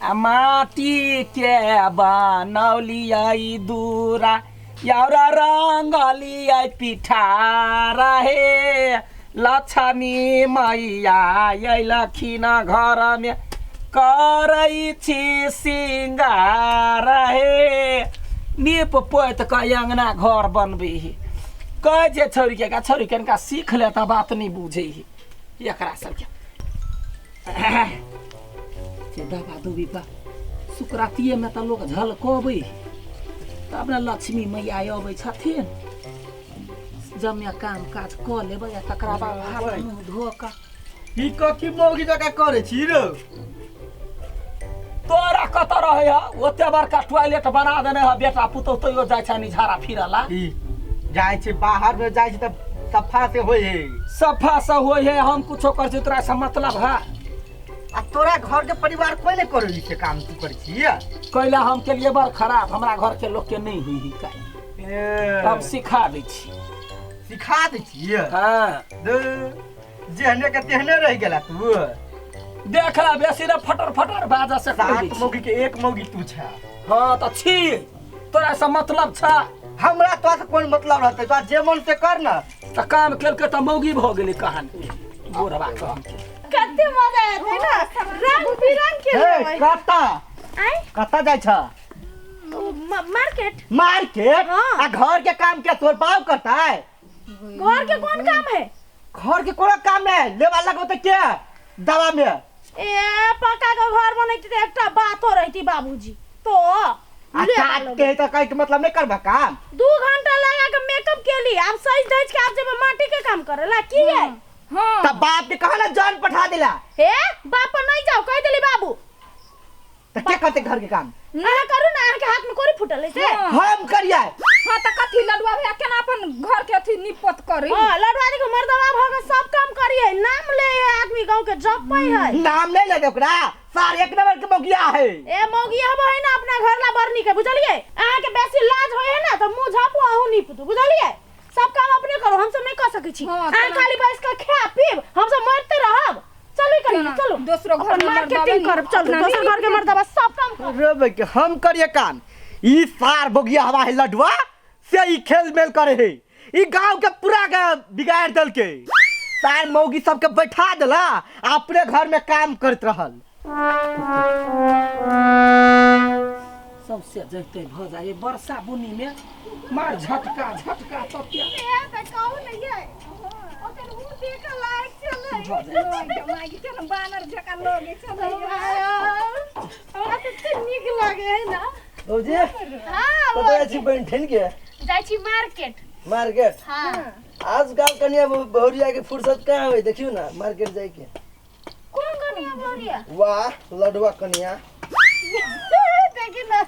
आ माटी के बनौलियै दूरा और रंगलियै पिठार हे लक्ष्मी मैया अयलखिन घरमे करै छी सिंगार हे नीप पोति कऽ अङ्गना घर बनबै हे कहै छै छौड़ीके गा छौड़ी कनिका सीख ले तऽ बात नहि बुझै हे एकरा सबके से दबा दुबी बा सुकरातिएमे तऽ लोक झलकबै हे तब ने लक्ष्मी मैया अबै छथिन जमे काम काज कऽ लेबै आ तकरा बाद हाथ मुँह धो कऽ ई कथी मौगी जकाँ करै छी रौ तोरा कतऽ रहै है ओते बड़का टॉयलेट बना देने है बेटा पुतोह तैयो जाइ छै निझारा फिरला ई जाइ छै बाहर में जाइ छै तऽ सफा से होइ है सफा से होइ है हम कुछो कर छी तोरा से मतलब है आ तोरा घर के परिवार कोई नहीं करै छै काम तू करै छी कैला हम के लिए बड़ खराब हमरा घर के लोग के नहीं हुई ही काहे हम सिखा दै छी सिखा दै छी हाँ जेहने के तेहने रहि गेला तू देख ला बेसी ने फटर फटर बाजा से कहि दै सात छी। मौगी के एक मौगी तू छा हाँ तऽ छी तोरा से मतलब छ हमरा तोरा से कोन मतलब रहतै तोरा जे मन से कर न तऽ काम केलकै तऽ मौगी भऽ गेलै कहानी गोरबा कहन के कते मजा आयत है ना रंग बिरंग के हे लेबै कता आय कता जाइ छ ओ, मार्केट मार्केट हाँ। आ घर के काम के तोर बाप करता है घर के कौन काम है घर के कोनो काम नहीं लेवा लगो तो के दवा में ए पक्का के घर बनैती तऽ एकटा बातो रहती बाबूजी तो आ ले काट आलो। के तो कहे के मतलब नहीं करबा काम 2 घंटा लगा के मेकअप केली, आब सज धज के आब जेबै माटी के काम करे ला की है? हाँ। तब बाप के कहा ना जान पठा दिला। हे बाप पर नहीं जाओ, कह दिली बाबू। तो के करते घर के काम? अहाँ करू ना, अहाँ के हाथ में कोरी फूटल है से। हाँ। हम करिए। हाँ तऽ कथी लडुआ भैया केना अपन घर के अथी निपोत करी? हाँ, लडुआ देखो मर्दवा भऽ के सब काम करिए, नाम ले है आदमी गांव के जप पे है। नाम नहीं ले ओकरा, सार एक नंबर के मौगिया है। ए मौगी हबो है ना अपना घर ला बरनी के, बुझलिए? अहाँ के बेसी लाज होय है ना तो मुंह झापू अहूँ निपतू, बुझलिए? सब काम अपने करो, हम सब नहीं कर सकै छी। हाँ, अहाँ केना? खाली बैस के खा पीब, हम सब मरते रहब। चलू कनी, केना? चलू दोसरो घर अपन में मर्दाबा मार्केटिंग नहीं, करब, चलू अपना दोसर नहीं घर के मर्दाबा सब काम करब। रे भाई के हम करिए काम। ई सार बोगिया हवा है लडुआ से ई खेल मेल करे है, ई गांव के पूरा के बिगाड़ दल के। सार मौगी सबके बैठा देला, अपने घर में काम करत रहल। सबसे जैते भऽ जाइ वर्षा बुनी में मार झटका झटका तते ए त कहू नहीं है ओकर मुंह देख लायक चलै। भऽ जाइ। बानर जकाँ लोगे चलै। हमरा कते नीक लागे है ना। भौजी। हाँ। कतऽ जाइ छी बनि ठनि के? जाइ छी मार्केट। मार्केट? हाँ। आजकल कनिया बहुरिया के फुर्सत कहाँ होइ, देखियौ ना मार्केट जाय के। कोन कनिया बहुरिया? वाह लडुआ कनिया। देखी ना।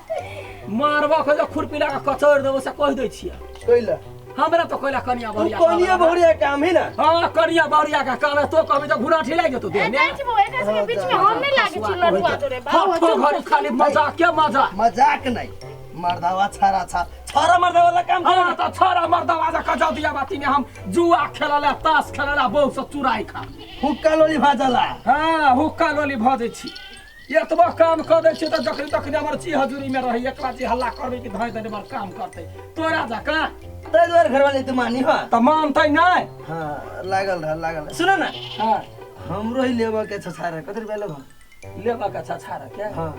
मारबा के जे खुरपी लगा कचौड़ देबो से कहि दै छियै। कैला? हमरा तो कोइला कनिया तू बहुरिया। कनिया बहुरिया काम है ना। हाँ, कनिया बहुरिया का काम है, तो कहबी तो घुराठी लागि जेतौ ए देह जाइ छी बौआ, एकरा सबके बीच में हम नहीं लागे छी लडुआ तोरे बाबू। हफ्तो घड़ी खाली मजाक के मजाक। मजाक नहीं, मर्दावा छारा छा छारा मर्दावा वाला काम। हाँ तो छोरा मर्दवा जा कजौ दिया बाती में हम जुआ खेलला, ताश खेलला, बहु से चुराई खा। हुक्का लोली भाजला। हाँ, हुक्का लोली भजै छी। एतबा काम कऽ दै छी तऽ जखनी तखनी हमर जी हजूरी में रही, एकरा जे हल्ला करबै कि धै देने बड़ काम करतै तोरा जकाँ। ताहि दुआरे घरवाली तू मानी हो। तऽ मानतै नहि। हाँ, लागल रह, लागल रह। सुन ना। हाँ। हमरो ही लेबऽ के छ छारा, कति रुपया लेबऽ? लेबऽ के छ छारा के? हाँ।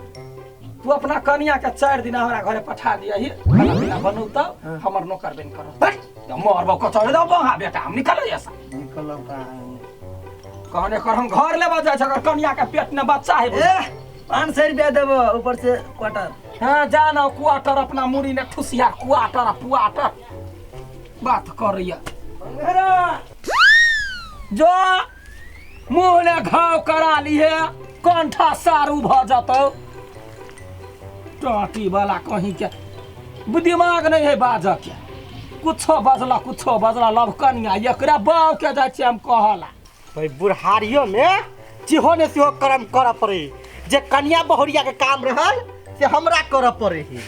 तू अपना कनिया के 4 दिन हमरा घरे पठा दियही, खाना पीना बनौतौ, हमर नौकर बनि करत। मरबो कचौड़े दौ बहा बेटा, हम निकल ऐसा। निकलब कहाँ? कहने कर हम घर लेबऽ जाइ छै, अगर कनिया के पेट में बच्चा है। ए 500 रुपया देबो, ऊपर से क्वार्टर। हाँ जा ना, क्वार्टर अपना मुड़ी ने ठुसिया क्वार्टर आ पुआटर बात करैया। जो मुँह ने घाव करा लिए कंठा सारू भऽ जतौ। टाटी वाला कहीं के दिमाग नहीं है बाजऽ के, कुछो बजला कुछो बजला। लव कनिया एकरा बाव के जाइ छियै हम कहला। भाई बुढ़ारियो में चिहो ने सेहो कर्म करऽ पड़े, जे कनिया बहुरिया के काम रहल से हमरा करऽ पड़े है।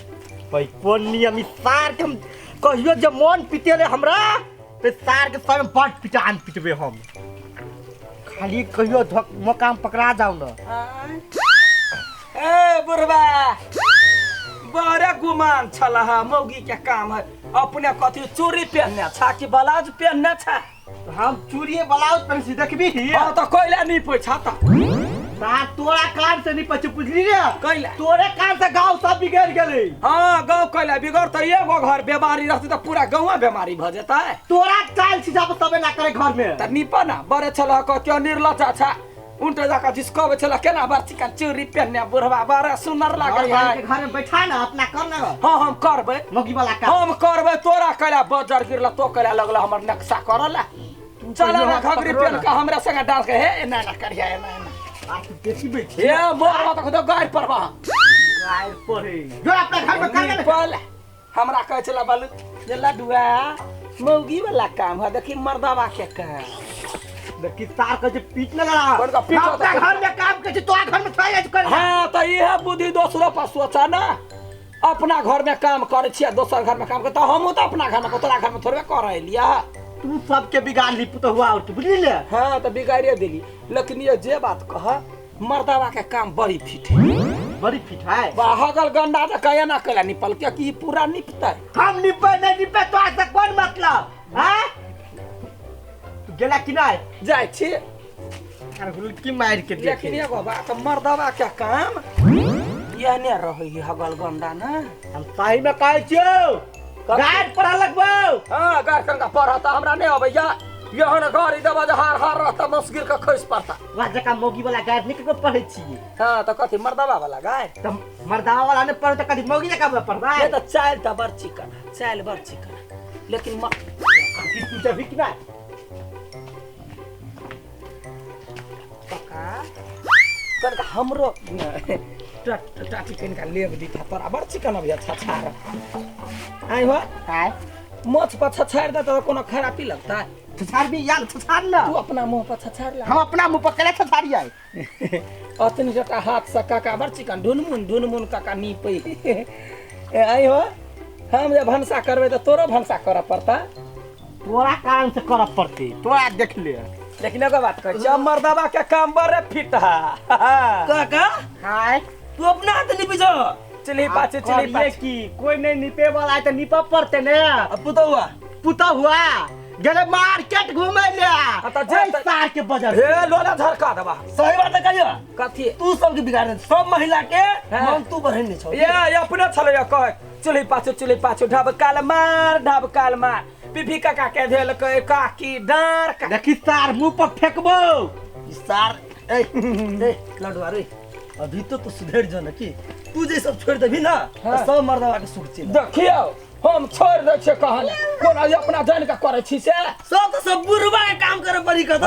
भाई कोन नियम ई सार के, हम कहियो जे मन पिटेले हमरा ते सार के समय बड पिटान पिटबे हम। खाली कहियो धक मकाम पकड़ा जाऊ ना। ए बुढ़बा बड़े गुमान छल मौगी के काम है अपने कथी चूड़ी पहनने छा कि ब्लाउज पहनने छा? तो हम चूड़िए ब्लाउज पहन छी देखबी। हां तो कोइला नहीं पैछा त ता तोरा कान से नहीं पछ बुझली रे। कैला तोरे कान से गांव सब बिगड़ गेलै। हां गांव कैला बिगड़ त एगो घर बेमारी रहतै त पूरा गांव बेमारी भ जेतै। तोरा चाल छी जब तबे ना करे घर में त निपा ना बड़े छल क क्यों निर्लज छा उनटे जाका जिसको छला केना बार चिकन चूड़ी पहनने बुढ़वा बड़ा सुंदर लागै है। घर में बैठा ना अपना कर ना। हां हम करबै मौगी वाला काम हम करबै। तोरा कैला बजर गिरला तो कैला लगला हमर नक्शा करला। चल ना घघरी पहन के हमरा संगे डांस के हे एना ना करिया एना एना आ तू देखी बैठ ए मोर बात को गाय परबा गाय परे जो अपना घर में कर ले पल हमरा कहै छला बालू जे लडुआ मौगी वाला काम है देखी मर्दावा के काम देखी तार के जे पीट न लड़ा अपना घर में काम के तो घर में थोड़ा कर। हां त इहे बुद्धि दोसरो पर सोचा ना। अपना घर में काम करे छियै दोसर घर में काम कर त हमहु त अपना घर में तोरा घर में थोड़बे कर लिया। तू सबके बिगाड़ ली पुतहुआ हुआ और तू बुझली ले। हां त बिगाड़िए देली लेकिन ये जे बात कह मर्दावा के काम बड़ी फिट है बड़ी फिट है। हगल गंडा त कया ना कला निपल के की पूरा निपतै। हम निपे नहीं निपे तो आज तक कोन मतलब हां तू गेला कि नहीं जाय छी अरे हुलकी मार के लेकिन एगो बात मर्दावा के काम यहने रहै हगल गंडा ना। हम सही में कहै छियौ गाड़ पढ़ा लगबौ। हां गाड़ कंगा पढ़ता हमरा नहीं अबैया यहन गाड़ी देबा जे हार हार रहता मसगिर के खसि पड़ता। वाह जका मौगी वाला गाड़ निक के पढ़ै छी। हां त कथि मर्दावा वाला गाड़ त मर्दावा वाला ने पढ़ त कथि मौगी जका पढ़बै। ये त चाल त बड़ चिकन चाल बड़ चिकन लेकिन की तू जबी कि ना पका कनका हमरो टाटी कनका लेब दिथा तोरा बड़ चिकन अभी अच्छा छार आइ हो आइ मोछ पर छछाड़ दे त कोनो खराबी लगता है। छछाड़ भी यार छछाड़ ना तू अपना मुंह पर छछाड़ ला हम अपना मुंह पर केला छछाड़ी आइ अतनी जटा हाथ से काका बड़ चिकन ढुनमुन ढुनमुन काका नीपै। ए आइ हो हम जे भनसा करबै त तोरो भनसा करऽ पड़ता। तोरा कारण से करऽ पड़तै तोरा देख ले। लेकिन एगो बात कहै छियौ मर्दावा के काम बड़े फिट है। काका हाय तू अपना हाथ निपै छौ चिली पाछे चिली पाछे की कोई नहीं निपे वाला है त निपऽ पड़तै ने। अब पुतहुआ पुतहुआ गेलै मार्केट घूमै ले त जे सार के बजर हे लोला झरका देबा। सही बात कहियो कथी तू सबके बिगाड़ दे सब महिला के मन तू बढ़ेने छौ। ए अपने छलै कह चुली पाछू ढबकाल मार पीपी काका के भेल कह काकी डार का देखी सार मुंह पर फेकबो सार ए ए लडुआ रे अभी तो तू सुधर जो न की तू जे सब छोड़ देबी ना त सब मर्दावा के सुख छी। देखियो हम छोड़ दै छियै कहने कोना अपना जान के करै छी से सब त सब बुढ़वा के काम करे पड़ी कत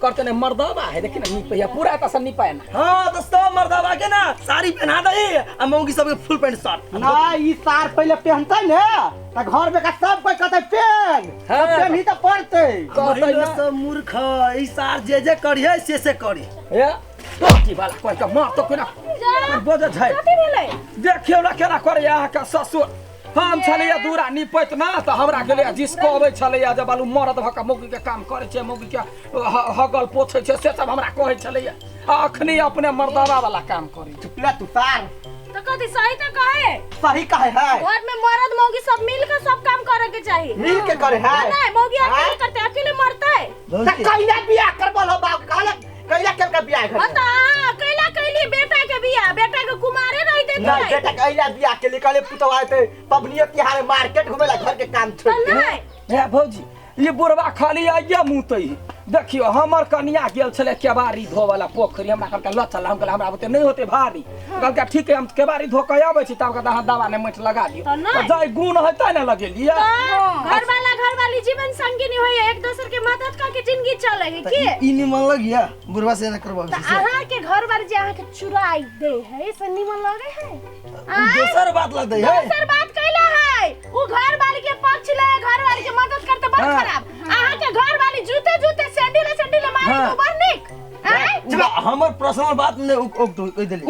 करते नै मर्दावा है देखि न निपैया पूरा त सब निपाय ना। हां त सब मर्दावा के ना साड़ी पहना दे आ मौगी सब के फुल पैंट शर्ट ना ई सार पहिले पहनतै ने त घर में का सब कोई कहतै पेन पेन ही त पड़तै। कहतै सब मूर्ख ई सार जे जे करी है से करी ए टोटी वाला कोई के मार तो कोना बज छै कथि भेलै देखियौ ना केना करे अहाँ के ससुर। हम छलैया दूरा निपैत ना त हमरा गेलै जिसको अबै छलैया जे बालू मरद भऽ के मौगी के काम करै छै मौगी के हगल पोछै छै से सब हमरा कहै छलैया आ अखनी अपने मर्दावा वाला काम करै। चुप ले तू सार त कथि सही त कहे सही कहे है घर में मर्द मौगी सब मिल के सब काम करे के चाहिए मिल के करे है नहीं मौगी अकेले करते अकेले मरतै त कैला बियाह करबल हो बाप कहला कैला केल के बियाह घर त हां कैला कैली बेटा के बियाह बेटा के कुमारे रह देते नहीं बेटा कैला बियाह के लिए कहले पुतवा आते पबनिया तिहार मार्केट घुमेला घर के काम छोड़ के। हे भौजी ये बुढ़वा खाली आइया मुतै देखियो हमर कनिया गेल छले केबारी धोवला पोखरी हमरा कहलकै ल चल हम कहल हमरा बुते नहीं होते भारी कहलकै ठीक है हम केबारी धो के आबै छी तब कहता अहाँ दवा ने माटि लगा दियौ त जाय गुण हेतै ने लगेलियै। घर वाला घर वाली जीवन संगिनी होय एक दोसर के मदद कर के जिंदगी चले है की ई निमन लगिया बुढ़वा से ना करबाबै त अहाँ के घर वाली जे अहाँ के चुराई दे है से निमन लगे है दोसर बात लग दे है दोसर बात कैला है उ घर वाली के पक्ष ले घर वाली के मदद करते बड़ खराब अहाँ के घर वाली जूते जूते सैंडल सैंडल मारे तो बड़ निक हमर पर्सनल बात ने कहि देली।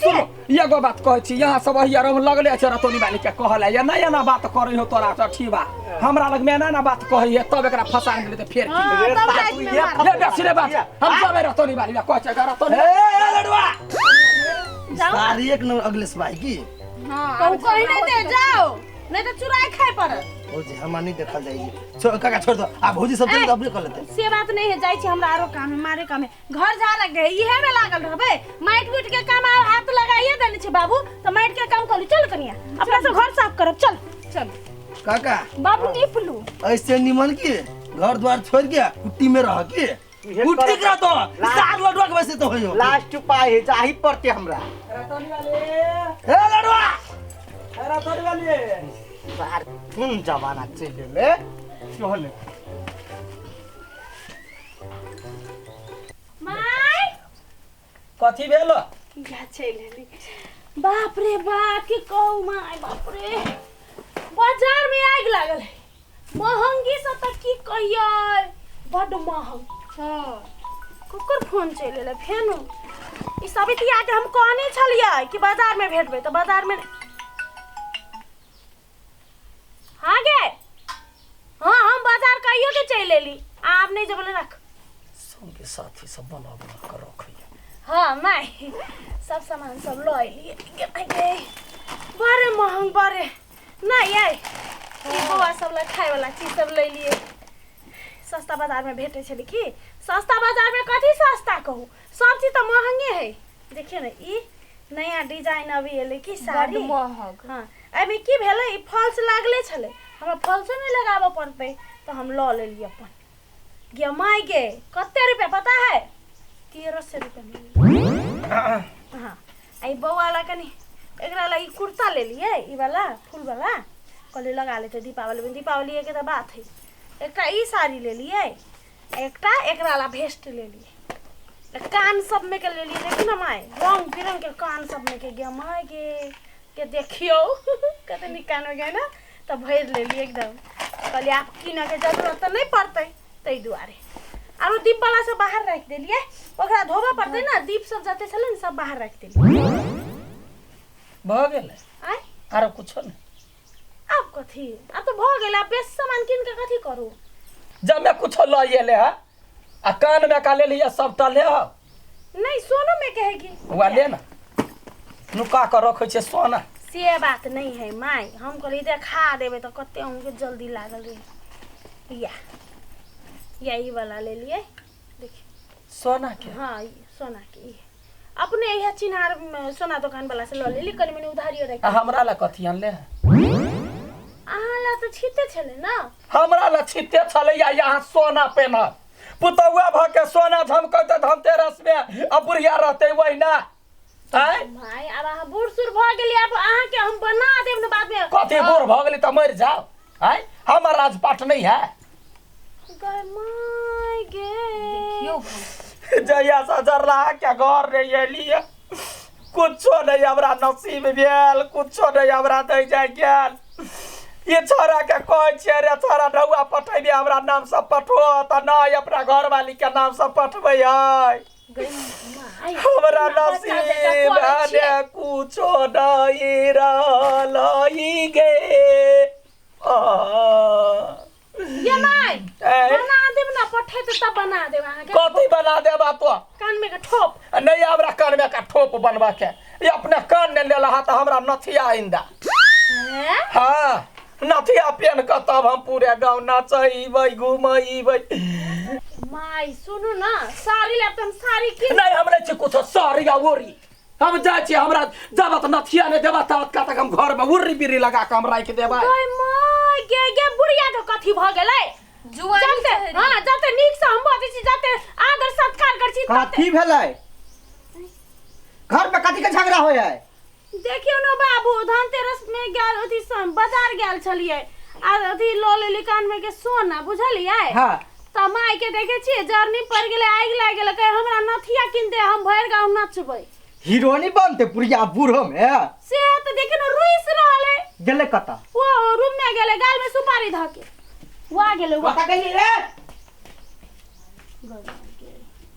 सुनो एगो बात कहै छी यहाँ सब अहिया रह लगले छै रतौनी वाली के कहला या ना एना बात करै हो तोरा त ठीक बा हमरा लग में एना ना बात कहै है तब एकरा फसा गेलै त फेर की ले बेसी रे बात हम जबै रतौनी वाली के कहै छै रतौनी ए लडुआ जाओ ना। सारी एक नंबर अगले से भाई की। हां, कहू कहीं नहीं दे, जाओ नहीं तो चुराई खाए पड़त। भौजी हमरा नहीं देखल जाई। काका छोड़ दो, आ भौजी सब चल अपने कर लेते। से बात नहीं है, जाई छी हमरा आरो काम है, मारे काम है, घर जा रखे इहे में लागल रहबे। माइट उइट के काम आ हाथ लगाइए देने छी बाबू, त माइट के काम करू। चल कनिया अपना सब घर साफ करब, चल चल काका। बाबू नीप लू। ऐसे निमन की घर द्वार छोड़ के कुट्टी में रह के कुट्टी करा तो सार लडुआ के वैसे तो होयो। लास्ट उपाय है, जाही पड़ते हमरा। ए लडुआ सार कोन जमाना चलि गेलै सेहो नहि। माय कथी भेल? या चलि एली। बाप रे बाप, की कहू माय, बाप रे बाजार में आगि लागल है, महंगी से त की कहियै, बड महंग। हां, ककर फोन चलि एलै फेनो? ई सबितिया के हम कहने छलियै कि बाजार में भेटबै त बाजार में। हाँ गे, हाँ हम बाजार कहियो के चलि एली, आब नहीं जबले रख। संगे साथी सब बना बना के रखैया। हाँ माय सब सामान सब ल एलियै। गे बड़े महंग, बड़े नहीं आइ ई बौआ सब ला खाए वाला चीज सब ले लिए। सस्ता बाजार में भेटे छलै की? सस्ता बाजार में कथी सस्ता कहू, सब चीज तऽ महंगे है। देखियौ ने ई नया डिजाइन अभी एलै की साड़ी बड महग। हाँ एहिमे की भेलै, ई फॉल्स लागले छलै, हमरा फॉल्सो नहि लगाबऽ पड़तै तऽ हम लऽ लेलियै अपन। गे माय गे, कते रुपया पता है? 1300 रुपया में। हाँ आ ई बौआ ला कनि एकरा ला ई कुर्ता लेलियै, ई वाला फूल वाला, कहलियै लगा लेतै दीपावली में, दीपावली के तऽ बात है। एकटा ई साड़ी लेलियै, एकटा एकरा ला भेस्ट लेलियै, कान सब में के लेलियै। देखी ना माय रंग बिरंग के कान सब में के। गे माय गे के देखियौ कते नीक कान हो गया ना, तऽ भरि लेलियै एकदम। कहलियै आब कीनऽ के जरूरत तऽ नहि पड़तै ताहि दुआरे। आरो दीप वाला सब बाहर राखि देलियै, ओकरा धोबऽ पड़तै ना, दीप सब जते छलै ने सब बाहर राखि देलियै। भऽ गेलै आँय आरो कुछो नहि? आब कथी, आब तऽ भऽ गेल, आब बेसी सामान कीन के कथी करू? जब कुछो लऽ एले है आ कान में का लेलियै सबटा ले आउ। नहीं सोनो में कहे की वएह ले ना, नुका के रखै छियै सोना। से बात नहीं है माय, हम कहलियै देखा देबै तऽ कते अहूँके जल्दी लागल रहै। या या ई वाला ले लियै, देखियौ सोना के। हाँ ई सोना के, ई अपने इहे चिन्हार में सोना दोकान वाला से लऽ लेली, कनि मनि उधारियो राखि। आ हमरा ला कथी अनले है? अहाँ ला तऽ छिते छलै ना। हमरा ला छिते छलै या यहाँ सोना पेनहब, पुतौआ भऽ के सोना झमकतै धनतेरस में आ बुढ़िया रहतै वहिना। आँय माय आब अहाँ बूढ़ सूढ़ भऽ गेलियै, आब अहाँके हम बना देब ने बाद में। कथी बूढ़ भऽ गेली तऽ मरि जाओ? आँय हमर राजपाट नहीं है। गय माय गे, देखियौ जहिया से जरला के घर नहीं एलियै कुछो नहीं हमरा नसीब भेल, कुछो नहीं हमरा दै जाय गेल। ये छोरा के कहै छियै रे छोरा ढौआ पठेबे हमरा नाम से पठो, तऽ नहि अपना घरवाली के नाम से पठबै है। गय माय हमरा अपना बच्चा जकाँ नसीब करै छियै। ने कुछो नहीं रहल गे। आ ये माय ए? बना देब ना, पठेतै तब बना देब अहाँके। कथी बना देबा तो? कान में के ठोप। नहीं हमरा कान में का ठोप बनवा के, ये अपने कान ने लेला तऽ हमरा नथिया आइंदा। हैं? हाँ नथिया पेन के तब हम पूरे गाँव नचैबै घुमैबै। माय सुनू ना, साड़ी लेब तऽ हम साड़ी कीन। नहीं हम नहीं छी कुछो साड़ी आ ओरी, हम जाइ छी, हमरा जाबत नथिया नहीं देबा ताबत का तक हम घर में उर्री बिर्री लगा के हम राखि देबै। गय माय गे गे बुढ़िया के कथी भऽ गेलै? जुआनी जते शहरी। हाँ जते नीक से हम बजै छी, जते आदर सत्कार करै छी तते। कथी भेलै घर में? कथी के झगड़ा होय है? देखियौ ने बाबू, धनतेरस में गेल अथी बाजार गेल छलियै आ अथी लऽ लेली कान में के सोना, बुझलियै? हाँ तऽ माय के देखे छियै जरनी पड़ि गेलै, आगि लागि गेलै, कहै हमरा नथिया कीन दे, हम भरि गाँव नचबै। हीरोनी बनते बुढ़िया बूढ़ो में? से तऽ देखियौ ने रुसि रहल है। गेलै कतऽ? ओ रूम में गेलै, गाल में सुपारी धऽ के वा गेलै वा। कतऽ गेली रे?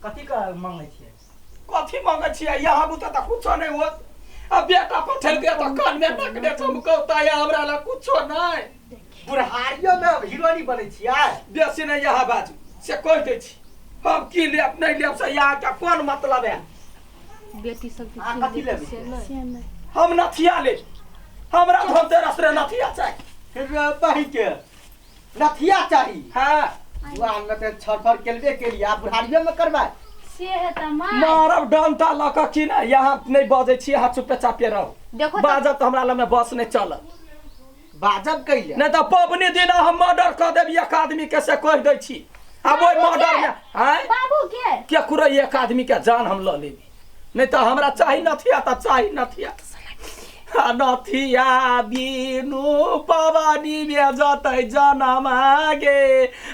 कथी के मांगै छियै? कथी मांगै छियै? यहाँ बुते तऽ कुछो नहि होत। आ बेटा पठेलकै तऽ कान में नकने चमकौता या हमरा लग कुछो नहि। बुढ़ारियो में हीरोनी बनै छियै? बेसी नहि यहाँ बाजू से कहि दै छी, हम की लेब नहि लेब से यहाँ के कोन मतलब है? बेटी सबके आ, कीन कथी देतै लेबै? से नहि। से नहि। हम नथिया ले, हमरा धनतेरस रे नथिया चाही। रे बहिके नथिया चाही। हाँ। जुआन में तऽ छड़फड़ केलबे केलियै, आब बुढ़ारियो में करबै। से है तऽ माय मारब डंटा लऽ कऽ की ने, यहाँ नहि बजै छी, अहाँ चुपे चापे रहू। देखो तऽ बाजब तऽ हमरा लगमे बस नहि चलत। बाजब कैले? नहि तऽ पबनी दिना हम मर्डर कऽ देब एक आदमी के, से कहि दै छी। आब ओहि मर्डर मे आँय बाबू के केकरो एक आदमी के जान हम लऽ लेबी। नहि तऽ हमरा चाही नथिया तऽ चाही नथिया। आ नथिया बिनु पबनी मे जतै जनम गे,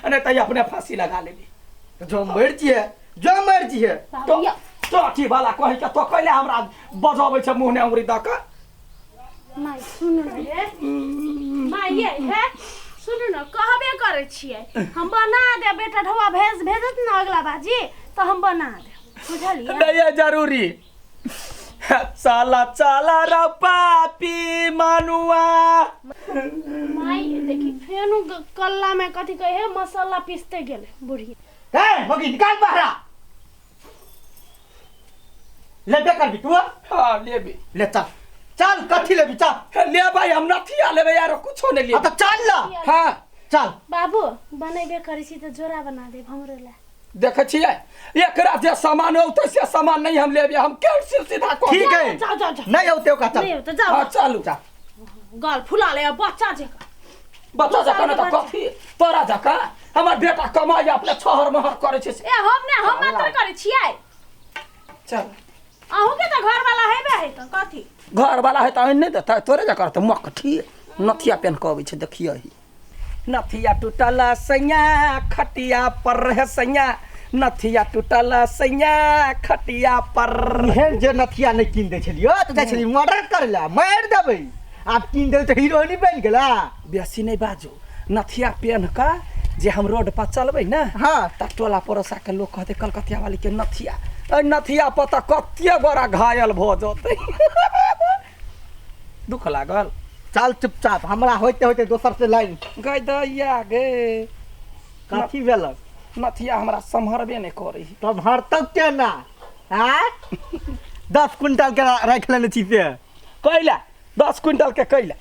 नहि तऽ अपने फांसी लगा लेबी। जो मरि जिहे, जो मरि जिहे। बाबू यौ। टोटी वाला कहि के तो कैले हमरा बजबै छै मुँह ने उंगरी दऽ कऽ। माय सुनू ने हे, माय ये हे सुनू ने, कहबे करै छियै हम बना देब। बेटा ढौआ भेजत ने अगला बाजी तऽ हम बना देब, बुझलियै? नहीं है जरूरी। चला चला रे पापी मनुआ। माय देखी फेनु कल्ला में कथी कहे है, मसाला पीसते गेले बुढ़िया। ए मगी निकाल बहरा, लेबे करबी तू? हाँ लेबे। ले चल चल, कथी लेबी चल। ले भाई हम नथिया लेबे यार, कुछो नहीं हाँ लेबे। तऽ चल ना। हाँ चल। बाबू बनेबे करै छी तऽ जोड़ा बना देब हमरो ला। देखे छियै एकरा जे सामान औतै से सामान नहीं हम लेबे, हम कैंसिल सीधा कऽ ठीक है। जाओ जाओ जाओ। नहीं औते ओकरा चल। नहीं औते, जाओ। हाँ चलू। चल। गाल फुला ले बच्चा जकाँ। बच्चा जकाँ नहि तऽ कथी तोरा जकाँ हमर बेटा कमाइ अपने छहर महर करै छै से। ए हम ने हम मात्र करै छियै। चल। अहूँके तऽ घर वाला हेबे है तऽ कथी? घर वाला है तऽ आनि नहि देतै तोरे जकाँ तऽ मकठी नथिया पेन कऽ अबै छै। देखियै नथिया टूटल सैया खटिया पर है सैया, नथिया टूटल सैया खटिया पर। एहन जे नथिया नहि कीन दै छलियो तऽ जाइ छलियै मर्डर करै लए, मारि देबै। आब कीन देल तऽ हीरोइनी बनि गेला। बेसी नहि बाजू, नथिया पेन कऽ जे हम रोड पर चलबै ने, हाँ। तऽ टोला पड़ोसा के लोग कहतै कलकतिया वाली के नथिया, एहि नथिया पर तऽ कते बड़ा घायल भऽ जेतै। दुख लागल। चल चुपचाप, हमरा होइते होइते दोसर से लाइन गै दैया गे। कथी भेलक? नथिया हमरा सम्हरबे नहि करै। तब हरतौ केना? आँय 10 क्विंटल के राखि लेने छी से कैला 10 क्विंटल के कैला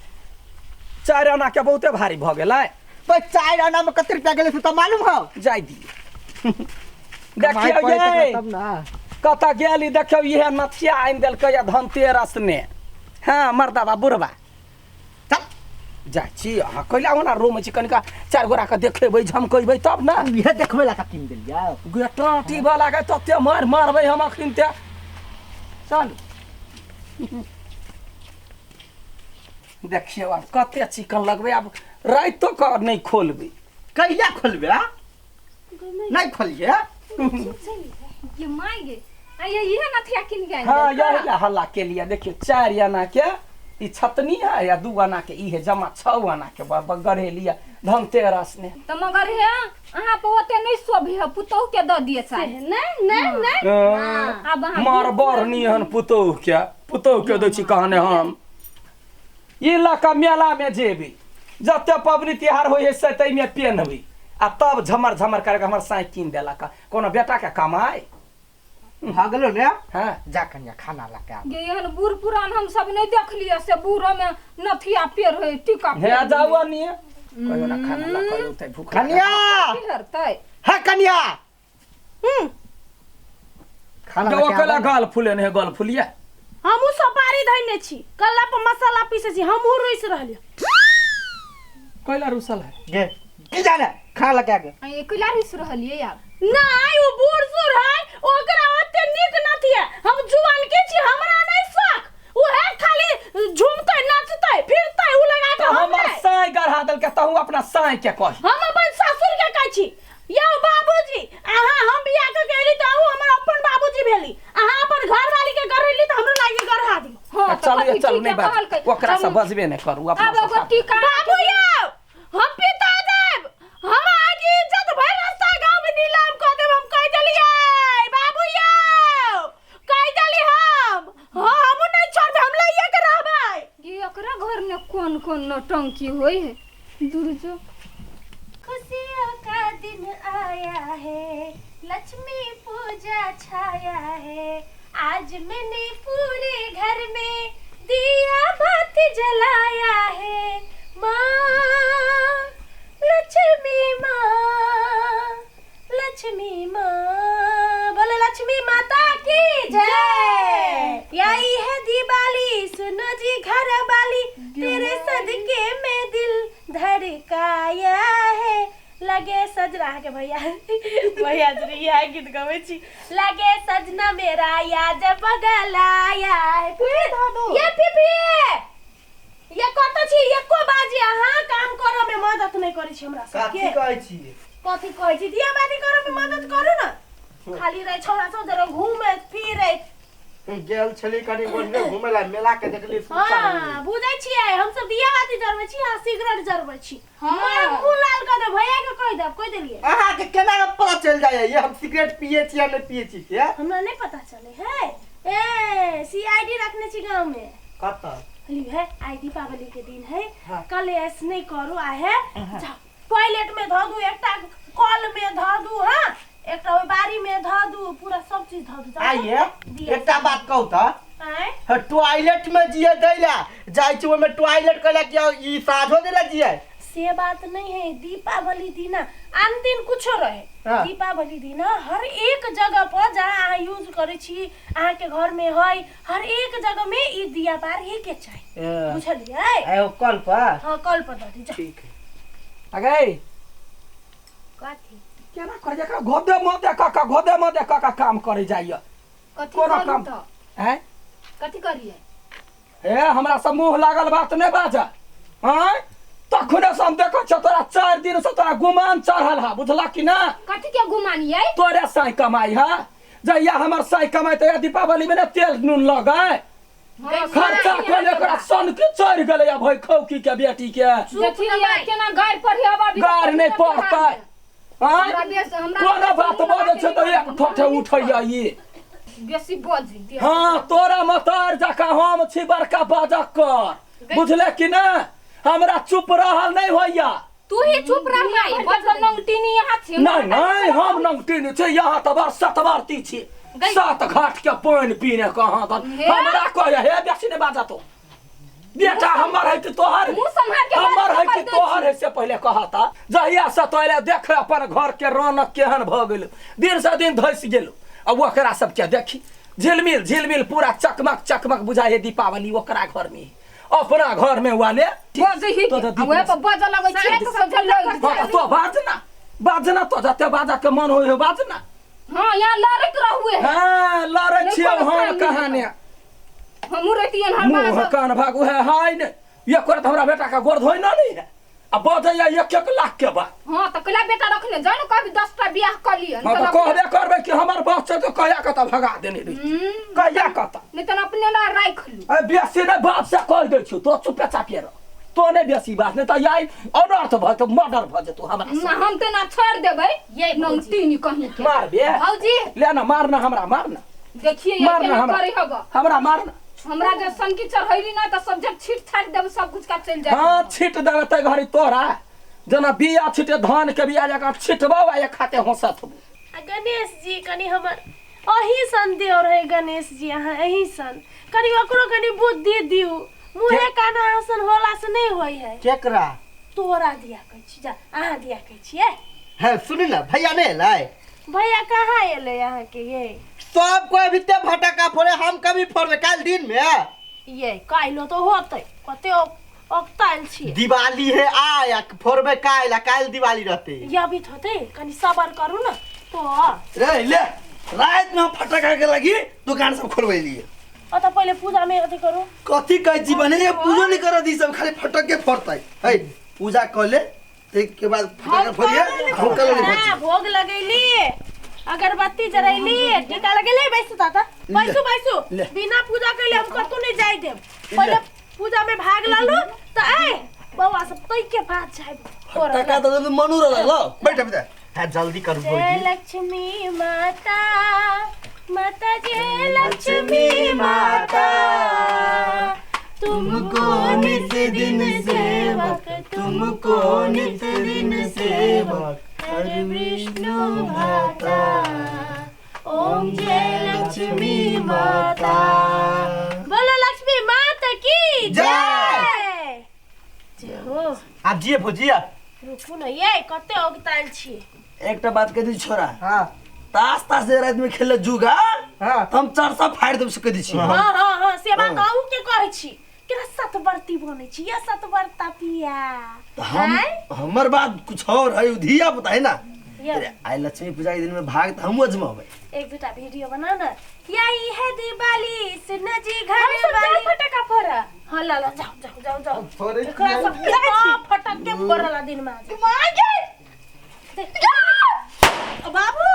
4 आना के बहुते भारी भऽ गेलै। 4 आना में कते रुपया गेलै से तऽ मालूम हौ? जाय दियौ। देखियौ यै तब ना कतऽ गेली, देखियौ इहे नथिया आनि देलकै या धनतेरस ने। हाँ मर्दाबा बुढ़बा चल जाइ छी। अहाँ कैला ओना रोमै छी? कनिका 4 गोरा के देखेबै झमकेबै तब ने। इहे देखबै ला कीन देलियै। गे टाँटी वाला के तते मार मारबै हम अखन ते। चल देखियौ आब कते चिकन लगबै, आब रातिो कऽ नहि खोलबै। कहिया खोलबै? नहि खोलिए। ये my गे आ ये इहे नथिया कीन के आनि हाँ देलकै। यही ला हल्ला के लिए देखियौ 4 आना के ई छतनी है या 2 आना के ई है, जमा 6 आना के गढ़ेलिया धनतेरस ने। तऽ मगर हे अहाँ पर ओते नहि शोभे है, पुतोहु के दऽ दिए चाहे। नहि नहि नहि आब अहाँ मार बरनी हन पुतोहु के, पुतोहु के दै छी कहने हम। ई लऽ कऽ मेला में जेबै, जते पबनी तिहार होइ है से ताहिमे पेन्हबै आ तब झमर झमर करके हमर साँइ कीन देलक। कोनो बेटा के कमाइ भऽ गेलो ने? हाँ जा कनिया खाना लऽ के आब। गे एहन बूढ़ पुरान हम सब नहि देखलियै से बूढ़ो में नथिया पेर है टीका हे जाउ नी कहियो ना खाना लऽ कऽ औतै भूख लागल। कनिया पेरतै। हे कनिया खाना जो लऽ के ओकरा आब। गाल फूले ने गाल फुलिया। हमहूँ सुपारी धैने छी, कल्ला पर मसाला पीसै छी, हमहूँ रुसि रहलियै। कैला रुसल है? गे की जाने खाना लऽ के आगे। आ ये कैला रुसि रहलियै आब? नहि ओ बूढ़ सूढ़ है, ओकरा ओते नीक नथिया, हम जुआन के छी, हमरा नहि शौक। उहे खाली झूमतै नचतै फिरतै उ लगा के हम हमर नहि। साँइ गढ़ा देलकै तहु अपना साँइ के कही। हम अपन ससुर के कहै छी यौ बाबूजी, अहाँ हम बियाह कऽ के एली तऽ अहूँ हमर अपन बाबूजी भेली, अहाँ अपन घरवाली के गढ़ेली तऽ हमरो लागे गढ़ा दियौ। हाँ, तऽ चलू कथी चलू ठीक नहीं है, बात कहलकै। ओकरा से बजबे नहीं करू अपना आब ओकर टीका बाबू यौ हम पिता देब, हम अहाँके इज्जत भरि रास्ता गाँव में नीलाम कऽ देब, हम कहि देलियै बाबू यौ, कहि देली हम। हाँ हमहूँ नहीं छोड़बै, हम लइए के रहबै। ये एकरा घर में कौन कौन नौटंकी होई है दुर्जो। खुशियों का दिन आया है, लक्ष्मी पूजा छाया है, आज मैंने पूरे घर में दिया बाती जलाया है। माँ लक्ष्मी, माँ लक्ष्मी, माँ बोले लक्ष्मी माता की जय। आई है दिवाली सुनो जी घर वाली, तेरे सदके में दिल धड़काया है। लगे सजना के भैया भैया जी इएह गीत गबै छी। लगे सजना मेरा याद बगलाया है। ये पीपी ये कत छी एको बाजी अहाँ काम करऽ में मदद नहि करै छी हमरा सबके। कथी कहै छी? कथी कहै छी? दिया बाती करऽ में मदद करू न। खाली रहे छौड़ा सब जरा घूमे फिरे गेल छली कनी बढ़िया घूमे ला मेला के देखली। हां बुझै छियै हम सब दिया बाती जरबै छी आ सिगरेट जरबै छी। हां मुंह लाल कर दे भैया के कहि देब, कहि देलियै। अहाँ के केना पता चल जाय ये हम सिगरेट पिए छी या नहीं पिए छी से? हमरा नहीं पता चले है। ए सीआईडी रखने छी गांव में। कत ली है आई दीपावली के दिन है। हाँ। कल ऐस नहीं करू आ है टॉयलेट में धऽ दू, एकटा कल में धऽ दू, हां एकटा ओइ बारी में धऽ दू, पूरा सब चीज धऽ दू। आइए एकटा बात कहू त आय टॉयलेट में जिए दैला जाय छी ओय में टॉयलेट कहला कि ई साझो देला जिए से बात नहीं है। दीपावली दिना आन दिन कुछो रहे। हाँ। दीपावली दिना हर एक जगह पर जहाँ अहाँ यूज करे छी अहाँ के घर में है हर एक जगह में ई दिया बार ही के चाही, बुझलियै? ए कल पर। हां कल पर दऽ दी। ठीक है अगे कथी केना कर जकरा घोदे मदे काका घोदे मदे काका काम करे जाइए। कथी कोना करू काम? त हैं कथी करिए? ए हमरा सब मुंह लागल बात नहीं बाजा। हैं तखने से हम देखै छियौ तोरा 4 दिन से तोरा गुमान चढ़ल है, बुझला कि ना? कथी के गुमान यै? तोरे साई कमाई है। जहिया हमर साई कमाई तहिया दीपावली में ने तेल नून लगाए खर्चा कले एकरा सन के चढ़ गेलै या भई खौकी के बेटी के। देखिए केना गारि पढ़ी अब अभी गारि नहीं पढ़तै। हमरा बेस हमरा कोनो बात बजै छै तऽ एक ठोठे उठैया ई बेसी बज दे। हाँ तोरा मतार जकाँ हम छी बड़का बाजक कर, बुझले कि ना? हमरा चुप रहल नहीं होइया। तू ही चुप रह माई बस नंगटीनी यहाँ छी। नहीं नहीं हम नंगटीनी छी, यहाँ तऽ बड़ सतवर्ती छी, सात घाट के पानि पीने कहाँ तक हमरा कहे हे बेसी नहीं बाजा तो बेटा हमर है कि तोहर, मुंह संभाल के हमर है कि बात तोहर है से पहले कहता। जहिया से तोरे देख अपन घर के रौनक केहन भ गेल, दिन से दिन धसि गेल। आ ओकरा सबके देखी झिलमिल झिलमिल पूरा चकमक चकमक बुझाइ है दीपावली ओकरा घर में, अपना घर में वाले बजही तो के ओए पर बज लगै छै तो सब झलक। हाँ तो बाजना बाजना तो जते बाजा के मन होय बाजना। हां यहाँ लड़ैत रहुए। हां लड़ै छियै हम कहाने हमहू रहितियन हर मुँह बार कान भागू है हाय ने ये करत हमरा बेटा का गोर धोइ ना नहीं है आ बजैया 1-1 लाख के बात। हां त कला बेटा रखने जान कभी 10 टा बियाह क लियन। हां त कहबे करबै कि हमर बाप छै तो कहिया कत भगा देने रही, कहिया कत नहीं त अपने ला राख लू। ए बेसी नै बाप से कह दै छियौ तो चुपे चापे रह, तो नै बेसी बात नै त याई अनर्थ भ जेतौ, मर्डर भ जेतौ हमरा से। ना हम त ना छोड़ देबै ये नंगटीनी कहीं के मारबे भौजी ले ना मारना हमरा मारना देखिए ये मारना केना हमरा करे हब हमरा मारना हमरा जे सनकी चढ़ैली ना त सब जब छीट छाट देब सब कुछ का चल जाए। हां छीट देबै त घड़ी तोरा जना बिया छिटे धान के बिया जका छिटबौ आ एक खाते होसत हबो। आ गणेश जी कनी हमर अही सन देव रहे गणेश जी अहाँ अही सन कनी ओकरो कनी बुद्धि दिउ, मुहे कान अहाँ सन होला से नहीं होय है। केकरा? तोरा दिया कहै छी जा अहाँ दिया कहै छियै। है सुनी ना भैया नहीं एलै? भैया कहाँ एलै अहाँ के? ये सब कोई अभी ते फटाका फोड़े हम कभी फोड़बे काल दिन में। ये काल्हि तो होतै कते अकतायल छियै। दिवाली है आया फोड़बे काल्हि, काल्हि दिवाली रहते। ये अभी होतै कनी सबर करू न तो। रे ले रात में हम फटाका के लगी दुकान सब खोलबैलिए। अत पहिले पूजा में अथी करू। कथी कहै छी बने ये पूजो नहीं कर दी सब खाली फटके फोड़तै। है पूजा क ले एक के बाद फटाका फोड़िए हम कल ले। हां भोग लगैली अगरबत्ती जरैली टीका लगैली बैसू ताता बैसू बैसू बिना पूजा कैले हम कतौ नहीं जाय देब। पहिले पूजा में भाग ललू त ए बौआ सब तै के बाद जायब। फटाका त मनु रहल ल बैठ बैठ। हां जल्दी करू जय भौजी। लक्ष्मी माता माता जय लक्ष्मी माता तुमको नित दिन सेवक, तुमको नित दिन सेवक हर विष्णु भ्राता। ओम जय लक्ष्मी माता। बोलो लक्ष्मी माता की जय। जय हो। आब जिए भौजी। रुकू ने ये कते ओगतायल छी। एकटा बात कह दी छोरा। हाँ। तास तास जे रात में खेले जुगा। हाँ। हम 400 फाड़ देब से कह दी छी। हाँ हाँ हाँ से बात अहू के कहै छी। केना सतवर्ती बनै छी या सतवर्ता पिया। तो हम हमर बात कुछ और है, धिया पुता है ना। अरे आई लक्ष्मी पूजा के दिन में भाग त हम अजमाबै। एक दुटा वीडियो बना ना। या ई है दिवाली सुन जी घर वाली फटका फोड़ा। हां ला ला जाओ जाओ जाओ जाओ। एकरा सब के फटक के फोड़ला दिन में आज। मां गे बाबू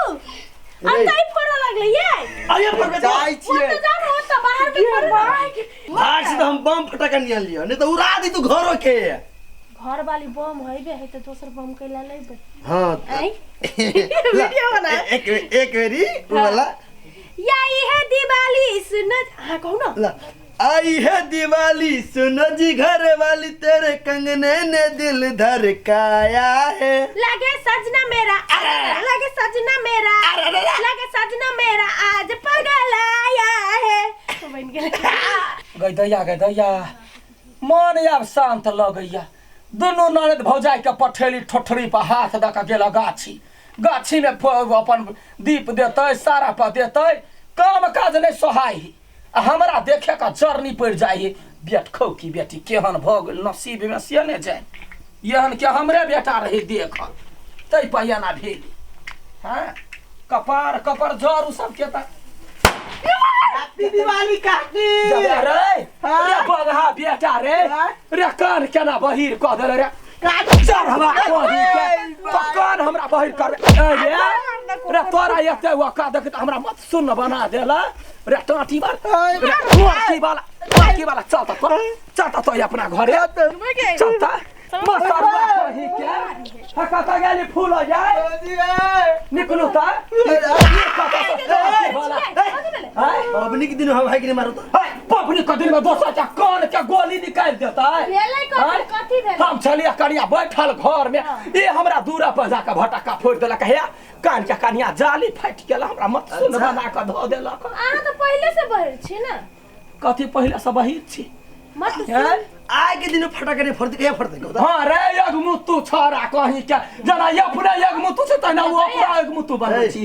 अब तई फोड़ा लगले ये। अरे फोड़बे जाइ छियै। ओ त जानो ओ त बाहर में फोड़े। भाग से त हम बम फटका निकाल लियो, नहीं त उड़ा दी तू घरो के। घर वाली बम होइबे है त दोसर बम कैला लेबे। हां आई वीडियो बना एक एक बेरी उ वाला। या ई है दिवाली सुन। हां कहू ना। ला आई है दिवाली सुन जी घर वाली तेरे कंगने ने दिल धड़काया है। लगे सजना मेरा, लगे सजना मेरा, लगे सजना मेरा आज पगल आया है। तो बन गेल। गई दैया गई दैया मन आब शांत लगैया। दुनू ननद भौजाई के पठेली ठोठरी पर हाथ दऽ के गेल गाछी। गाछी में अपन दीप देतै सारा पर देतै, काम काज नहीं सोहाई। हमरा देखे का जरनी पड़ जाए। बेट खौ की बेटी केहन भऽ गेल नसीब में से ने जाए। एहन के हमरे बेटा रही देखल तै पर एना भेल। हाँ कपार कपर जरू सबके त हैप्पी दिवाली काकी। जबे रे रे बगहा बेटा रे रे कान केना बहिर कऽ देले रे। चल हमरा कही के तो कान हमरा बहिर कर रे रे तोरा एते वका देख त हमरा मत सुन बना देला रे टाटी वाला रे टाटी वाला टाटी वाला। चल त चल त तो अपना घरे चल त मसरवा कही के हका त गेली फूल हो जाए निकलू त पबनी के दिन हम भाई के मारो त पबनी के दिन में दोसर के कान के गोली निकाल देता है। कथी भेल? हम छलिया कनिया बैठल घर में, ए हमरा दूरा पर जाके भटका फोड़ देलक। हे कान के कनिया जाली फाटि गेल हमरा मत सुन बना के धो देलक। अहाँ त पहिले से बहिर छी ना। कथी पहिले से बहिर छी? मत आइ के दिन फटका नहीं फोड़ते के फोड़ते। हां रे यगमुतु छोरा कहीं के जना अपने यगमुतु छै तहिना ओ अपना यगमुतु बनै छी।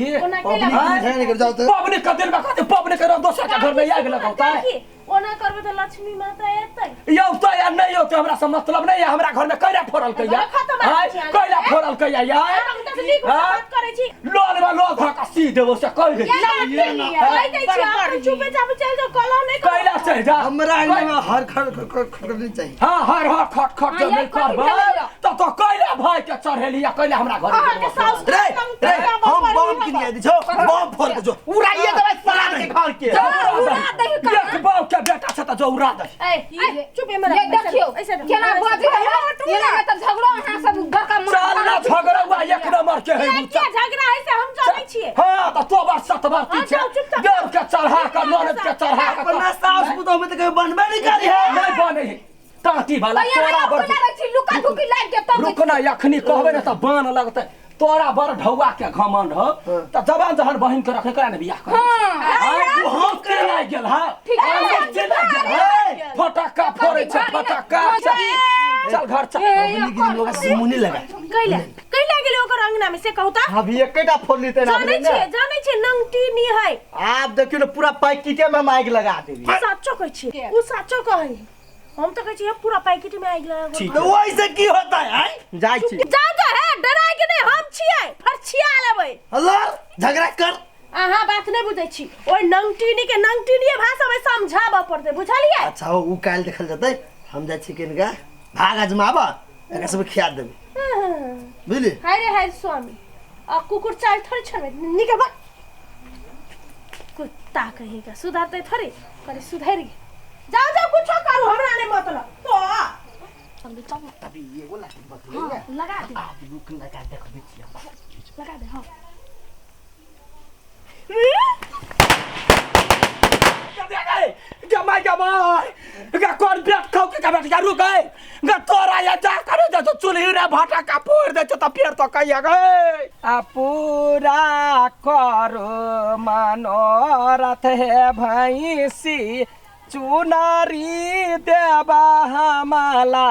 पबनी के दिन में कथी पबनी के दोसर के घर में आगि लगौतै। ओना करबै त लक्ष्मी माता एतै यौतै या नहीं यौतै हमरा से मतलब नहीं है। हमरा घर में कैला फोड़ल कैया कैला फोड़ल कैया यार बात करै छी। लोल में लोल धका सी देबो से कहि दे कहि दै छी। अपन चुपे चाप चल जाओ कलह नहीं कैला चल जा। हमरा में हर खर खर खर नहीं चाहिए। हां हर हर खट खट जब नहीं करबै त तो कैला भाई के चढ़ेली या कैला हमरा घर के साउस रे रे हम बम किन के दी छौ बम फोड़ के जो उड़ाइए देबै सारा के घर के। उड़ा दही एक बाव के बेटा छ त जो उड़ा दही। ए चुप ए देखियो केना बजै है एना त झगड़ो अहाँ सब बड़का चल ना झगड़ा हुआ एक नंबर के है। के झगड़ा है से हम जानै छियै। हां त तो बार सत बार ती छै देव के चढ़ा के ननद के चढ़ा के अपना सास पुतोह में त कभी बनबे नहीं करी है। नहीं बने है टाटी वाला तोरा बर लुका ढुकी लाग के तब रुक ना अखनी कहबे ना त बान लगतै। तोरा बर ढौआ के घमंड हो त जवान जहन बहिन के रखे करा ने बियाह कर। हां हम के लागि गेल। हां गेल फटक्का फोड़ै छै फटक्का। चल घर चल। लोग मुंह नहीं लगा कैला कैला गेलै ओकर अंगना में से कहू त। अभी एकेटा फोड़ली ते ना जानै छियै जानै छियै नंगटी नी है। आप देखियो ने पूरा पैकेटे में हम आगि लगा देबी। साचो कहै छियै उ साचो कहै। हम तो कहै छियै पूरा पैकेट में आगि लगा। तो वैसे की होता है जाइ छी जा जा है डराय के नहीं हम छियै फरछिया लेबै। अल्लाह झगड़ा कर। अहाँ बात नहीं बुझै छी। ओइ नंगटीनी के नंगटीनीए भाषा में समझाबऽ पड़तै बुझलियै। अच्छा उ काल देखल जतै। हम जाइ छी केनका भाग अजमाबऽ एकरा सब खिया देबै बुझली। हाय रे हाय स्वामी आ कुकुर चाल थोड़ी छनबै निकल बा कुत्ता कहीं का सुधारतै थोड़ी करे सुधरि जाओ जाओ कुछो करू हमरा नहीं मतलब तो चल तभी ये वाला बतले लगा दे आप रुक लगा देखबै छी लगा दे। हां जमाई जमाई का कौन बेट खाओ के के बेटा रुक गए ग तोरा या जा करे जा तो चुल्ही रे भाटा का फोड़ दे त फेर तो कहिया गए आ पूरा करो मनोरथ हे भैंसी चुनारी देबा हमला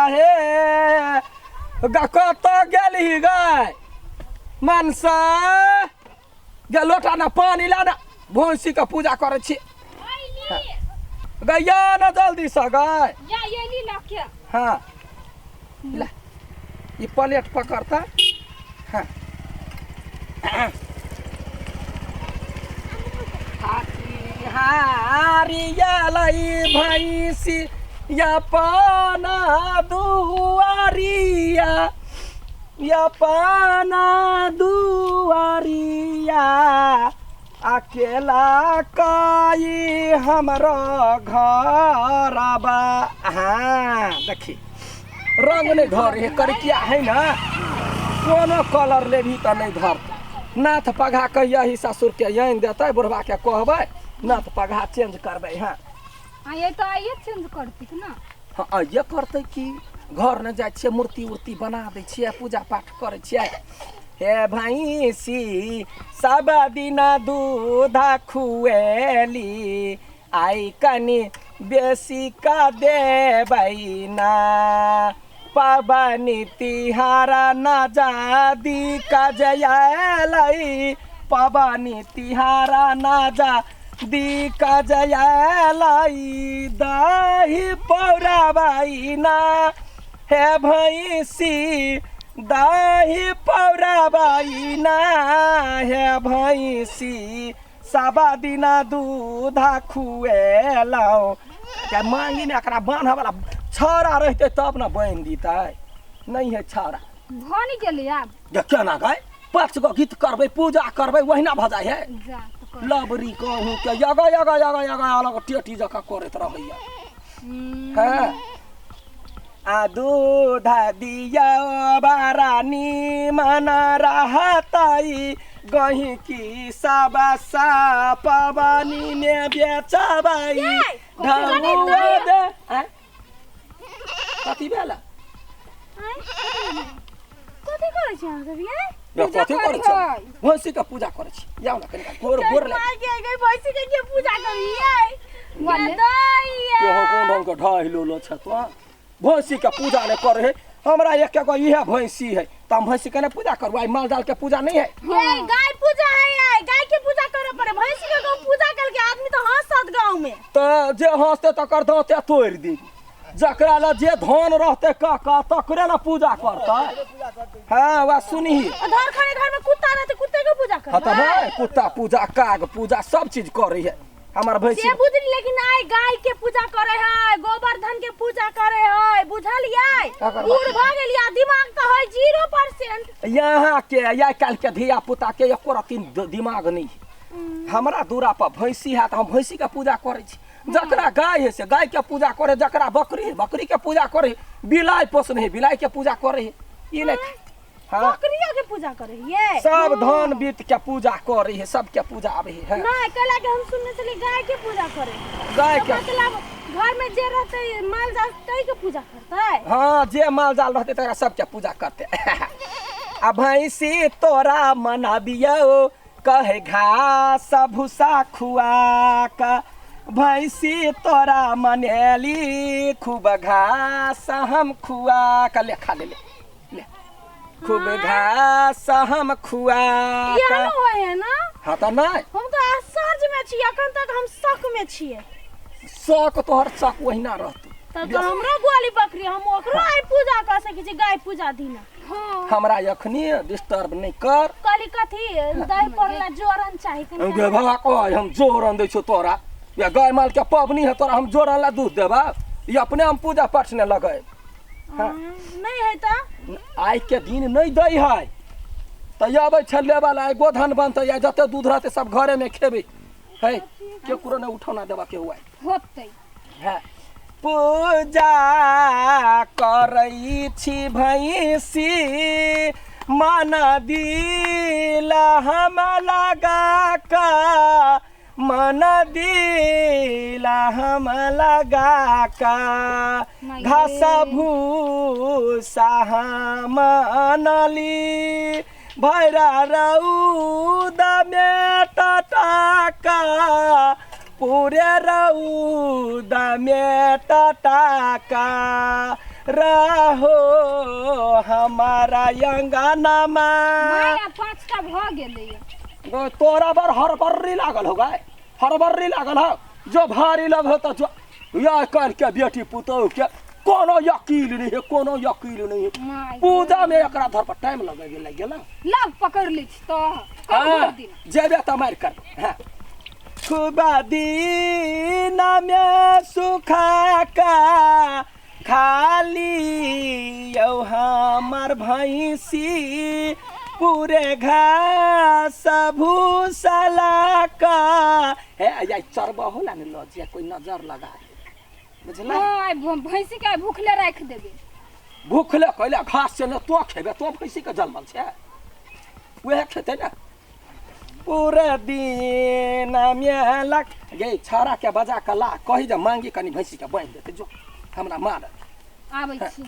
हे ग कत गेली गए मनसा गे लोटा ना पानी ला ना भैंसी के पूजा करै छी गैया ना जल्दी से गए या ये ली लके हाँ ला ये प्लेट पकड़ता हाँ हारी भैंसी या पाना दुआरिया या पाना दुआरिया अकेला काई हमरो घरबा। हाँ देखी रंग नहीं धर है करकिया है ना कोनो कलर लेबही तऽ नहीं धरतै। नाथ पघा के यही ससुर के आनि देतै बुढ़वा के कहबै नाथ पघा चेंज करबै। हाँ आ ये तो आइए चेंज करती ना। हाँ आइए करतै कि घर न जाइ छियै मूर्ति उर्ति बना दै छियै पूजा पाठ करै छियै। हे भैंसी सब दिना दूध खुएली आई कनी बेसी का देबै ना पबनी तिहारा न जादी कजयलै पबनी तिहारा न जादी कजयलै दही पौराबै ना हे भैंसी दही पौराबै ना हे भैंसी सब दिना दूध खुएलौ। मांगी ने एकरा बान्हऽ वाला छौड़ा रहतै तब ने बान्हि दितै नहीं है छौड़ा भनि गेलै आब केना गए 5 गो गीत करबै पूजा करबै ओहिना भऽ जाइ है लबरी कहूँ के यगा यगा यगा यगा अलग टेटी जकाँ करैत रहैया। हाँ आ दूध दिया बारानी मना रहतै गही की सब पवनी ने बेचबै ढमुआ दे। कथी भेल कथी करै छी अहाँ सब ये? कथी करै छी भैंसी के पूजा करै छी जाउ ना कनिका गोर गोर लाग गेल भैंसी के के पूजा करियै केहो कोन ढंग के ढाई लोलो छ तो भैंसी के पूजा नहि करे है। हमरा एक एगो इहे भैंसी है त हम भैंसी के नहि पूजा करू आई माल जाल के पूजा नहीं है। ये गाय पूजा है ये गाय के पूजा करे पड़े भैंसी के गौ पूजा करके आदमी तो हंसत गांव में त जे हंसते तकर दांते तोड़ दी जकरा ला जे धन रहते काका तकरे ला पूजा करतै। हाँ वह सुनही घर खाने घर में कुत्ता रहते कुत्ते के पूजा करे। हाँ त नहीं कुत्ता पूजा काग पूजा सब चीज करे है हमर भैंसी से बुझली। लेकिन आइ गाय के पूजा करे है गोवर्धन के पूजा करे है बुझलियै बूढ़ भ गेलियै दिमाग त है 0%। यहाँ के या काल के धिया पुता के एको रत्ती दिमाग नहीं है। हमरा दूरा पर भैंसी है त हम भैंसी के पूजा करै छी जकरा गाय है से गाय के पूजा करे जकरा बकरी है बकरी के पूजा करे बिलाई पोसने है बिलाई के पूजा करे है ई नहीं। हाँ बकरिया के पूजा करे ये सब धन बीत के पूजा करे है सबके पूजा आवे है। नहीं कला के हम सुनने चली गाय के पूजा करे गाय के मतलब घर में जे रहते माल जाल तै के पूजा करतै। हाँ जे माल जाल रहते तकरा सबके पूजा करते। आ भैंसी तोरा मनाबियो कहे घास भूसा खुआ का भैंसी तोरा मनेली खूब घास हम खुआ का ले खा ले ले खूब घास हम खुआ का है ना। हाँ त नहीं हम तो आश्चर्य में छी अखन तक हम शक में छिए। शक तोहर शक ओहिना रहतौ तब तो हमरो ग्वाली बकरी हम ओकरो आइ पूजा कर सकै छी गाय पूजा दिना। हां हमरा अखनी डिस्टर्ब नहीं कर। कहली कथी दही पड़ला जोरन चाही कनी गे भला कह हम जोरन दै छौ तोरा या गाय माल के पबनी है तोरा हम जोरन ला दूध देबा ई अपने हम पूजा पाठ ने लगे। हां नहीं है त आइ के दिन नहीं दै है त आबै छ लेबा ला गोधन बनतै या जते दूध रहतै सब घरे में खेबै है केकरो ने उठौना देबा के हुआ होतै। हां पूजा करै छी भैंसी मन दिल हम लगा का मन दिला हम लगा का घास भूसा हम अनली भैरा रौद में टटका पूरे रौद में टटका रहो हमारा अंगनमा। माया 5टा भ गेलै। तोरा बर हरबर्री लागल हो गाय, हरबर्री लागल हो, जो भारी लग हो तो जो या कर के बेटी पुतोह के कोनो यकीन नहीं है, कोनो यकीन नहीं है। पूजा में एकरा धर पर टाइम लगे गेल गेल लग पकड़ लै छी तो कर दिन जेबे त मार कर। हां खूबा दिन में सुखा का खाली यौ हमर भैंसी पूरे घास भूसला का हे या चरबा होला ने लजिया कोई नजर लगा दे बुझला। हां भैंसी के भूखले राख देबे, भूखले कहला घास से न तो खेबे तो भैंसी के जन्मल छै वह खेते ना पूरे दिन में लग गे छाड़ा के बजा के ला कही जे मांगी कनी भैंसी के बांधि देते जो हमरा मार आबै छी।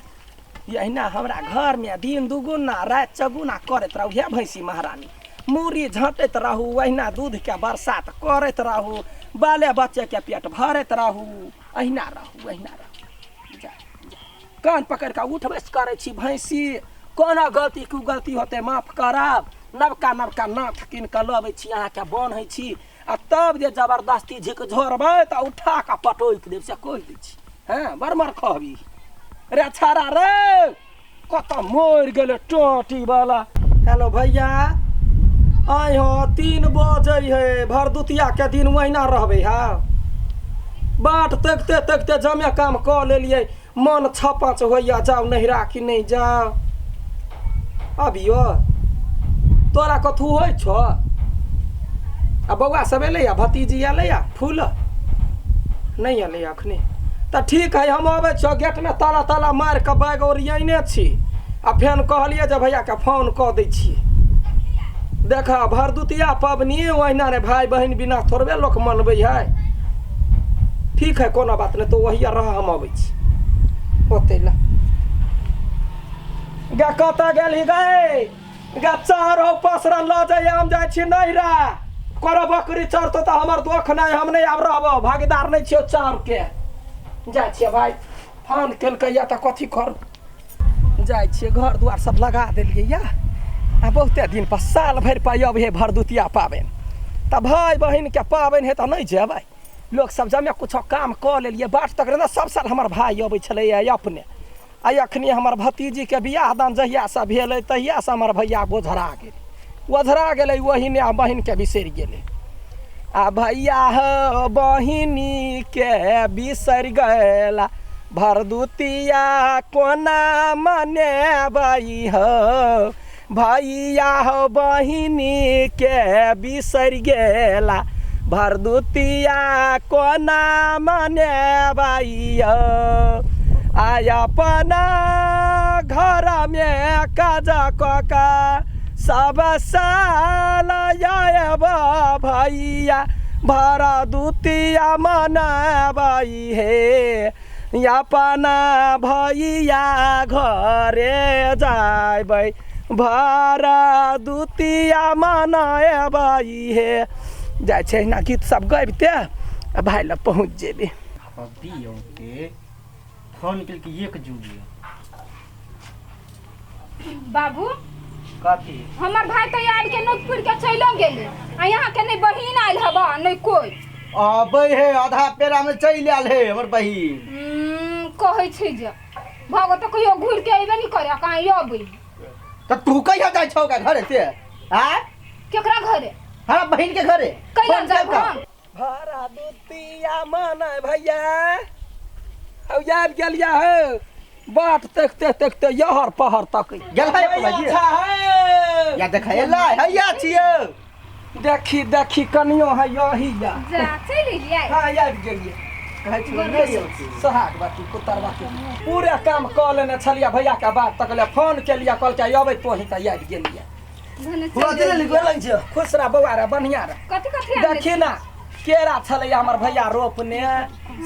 यहिना हमरा घर में दिन दुगुना रात चगुना करैत रहू हे भैंसी महारानी, मूड़ी झटैत रहू वहिना दूध के बरसात करैत रहू, बाले बच्चे के पेट भरैत रहू, अहिना रहू अहिना रहू। जा जा कान पकड़ के उठ बैस करै छी भैंसी, कोनो गलती कु गलती होतै माफ करब। नवका नवका नाथ कीन कऽ लबै छी अहाँके बान्है छी आ तब जे जबरदस्ती झिक झोरबै तऽ उठा कऽ पटोकि देब से कहि दै छी। हँ बड़ मर कहबी रे छाड़ा रे कत मरि गेलै टोटी वाला। हेलो भैया आइ हो 3 बजे है भरदुतिया के दिन वहिना रहबै। हाँ बाट तकते तकते जमे काम कऽ लेलियै, मन छपच होइया जाउ नहिरा कि नहि जाउ। अबियो तोरा कथू होइ छौ? आ बौआ सब एलैया, भतीजी एलैया, फूल नहि एलैया अखनी? तऽ ठीक है हम अबै छियौ, गेटमे ताला ताला मारि कऽ बैग ओरियने छी आ फेन कहलियै जे भैयाके फोन कऽ दै छियै। देख भरदुतिया पबनी ओहिना रे भाय बहिन बिना थोड़बे लोक मनबै है। ठीक है कोनो बात नहि, तो वही रह हम अबै छी ओतै ला। गे कतऽ गेलही गै? गे चार हो पसरा लऽ जाइए हम जाइ छी नैहरा। करो बकरी चरतौ तऽ हमर दोख नहि, हम नहि आब रहबौ, भागीदार नहि छियौ चाउरके। जाइ छियै भाइ, फोन केलकै या तऽ कथी करू, जाइ छियै घर दुआर सब लगा देलियै या आ बहुते दिन पर साल भरि पर अबै है भरदुतिया पाबनि, तऽ भाय बहिनके पाबनि है तऽ नहि जेबै। लोक सब जमे कुछो काम कऽ लेलियै बाट तक ने सब साल हमर भाय अबै छलैया अपने, आ अखनी हमर भतीजीके बियाह दान जहियासँ भेलै तहियासँ हमर भैया ओझरा गेलै, ओझरा गेलै ओहिने आ बहिनके बिसरि गेलै। आ भैया हो बहिनी के बिसरि गेला भरदुतिया कोना मनेबै हो, भैया हो बहिनी के बिसरि गेला भरदुतिया कोना मनेबै हो। आय अपना घरमे काज कऽ कऽ सब साल आयब भैया भरदुतिया मनाबै हे, अपना भैया घरे जायबै भरदुतिया मनाबै हे। जाइ छै अहिना गीत सब गाबिते आ भाय लग पहुँच जेबै। अभी औते फोन केलकै एक जुगिया। बाबू कथी? हमर भाई तो आबि के नोकपुर के चलो गेलै आ यहाँ के नहीं बहिन आयल हबा नहीं कोई अबै हे, आधा पेड़ा में चलि आयल हे हमर बहिन। कहै छै जे भगो तो कहियो घुरि के अयबे नहीं करे, कहाँ अबै? त तू कहिया जाइ छौ का घरे से? आय केकरा घरे? हमरा बहिन के घरे। कहिया जाब हम? भरदुतिया मनै भैया हौ आबि गेलिया हौ, बाट देखते देखते यहर पहर तक गेल है भैया। या देखै एलै हैया छियौ, देखी देखी कनियो है यही या जा चलि एलियै। हां आबि गेलियै। कहै छी नहि औते सोहागवती पुत्रवती पूरा काम कऽ लेने छलियै भैया के बात तकले फोन केलियै कहलकै अबै तोही तऽ आबि गेलियै। भने पूरा चलि चलि गेल छियौ। खुश रह बौआ रे, बढ़िया रह। कथी कथी आनने देखी ना केरा छलै हमर भैया रोपने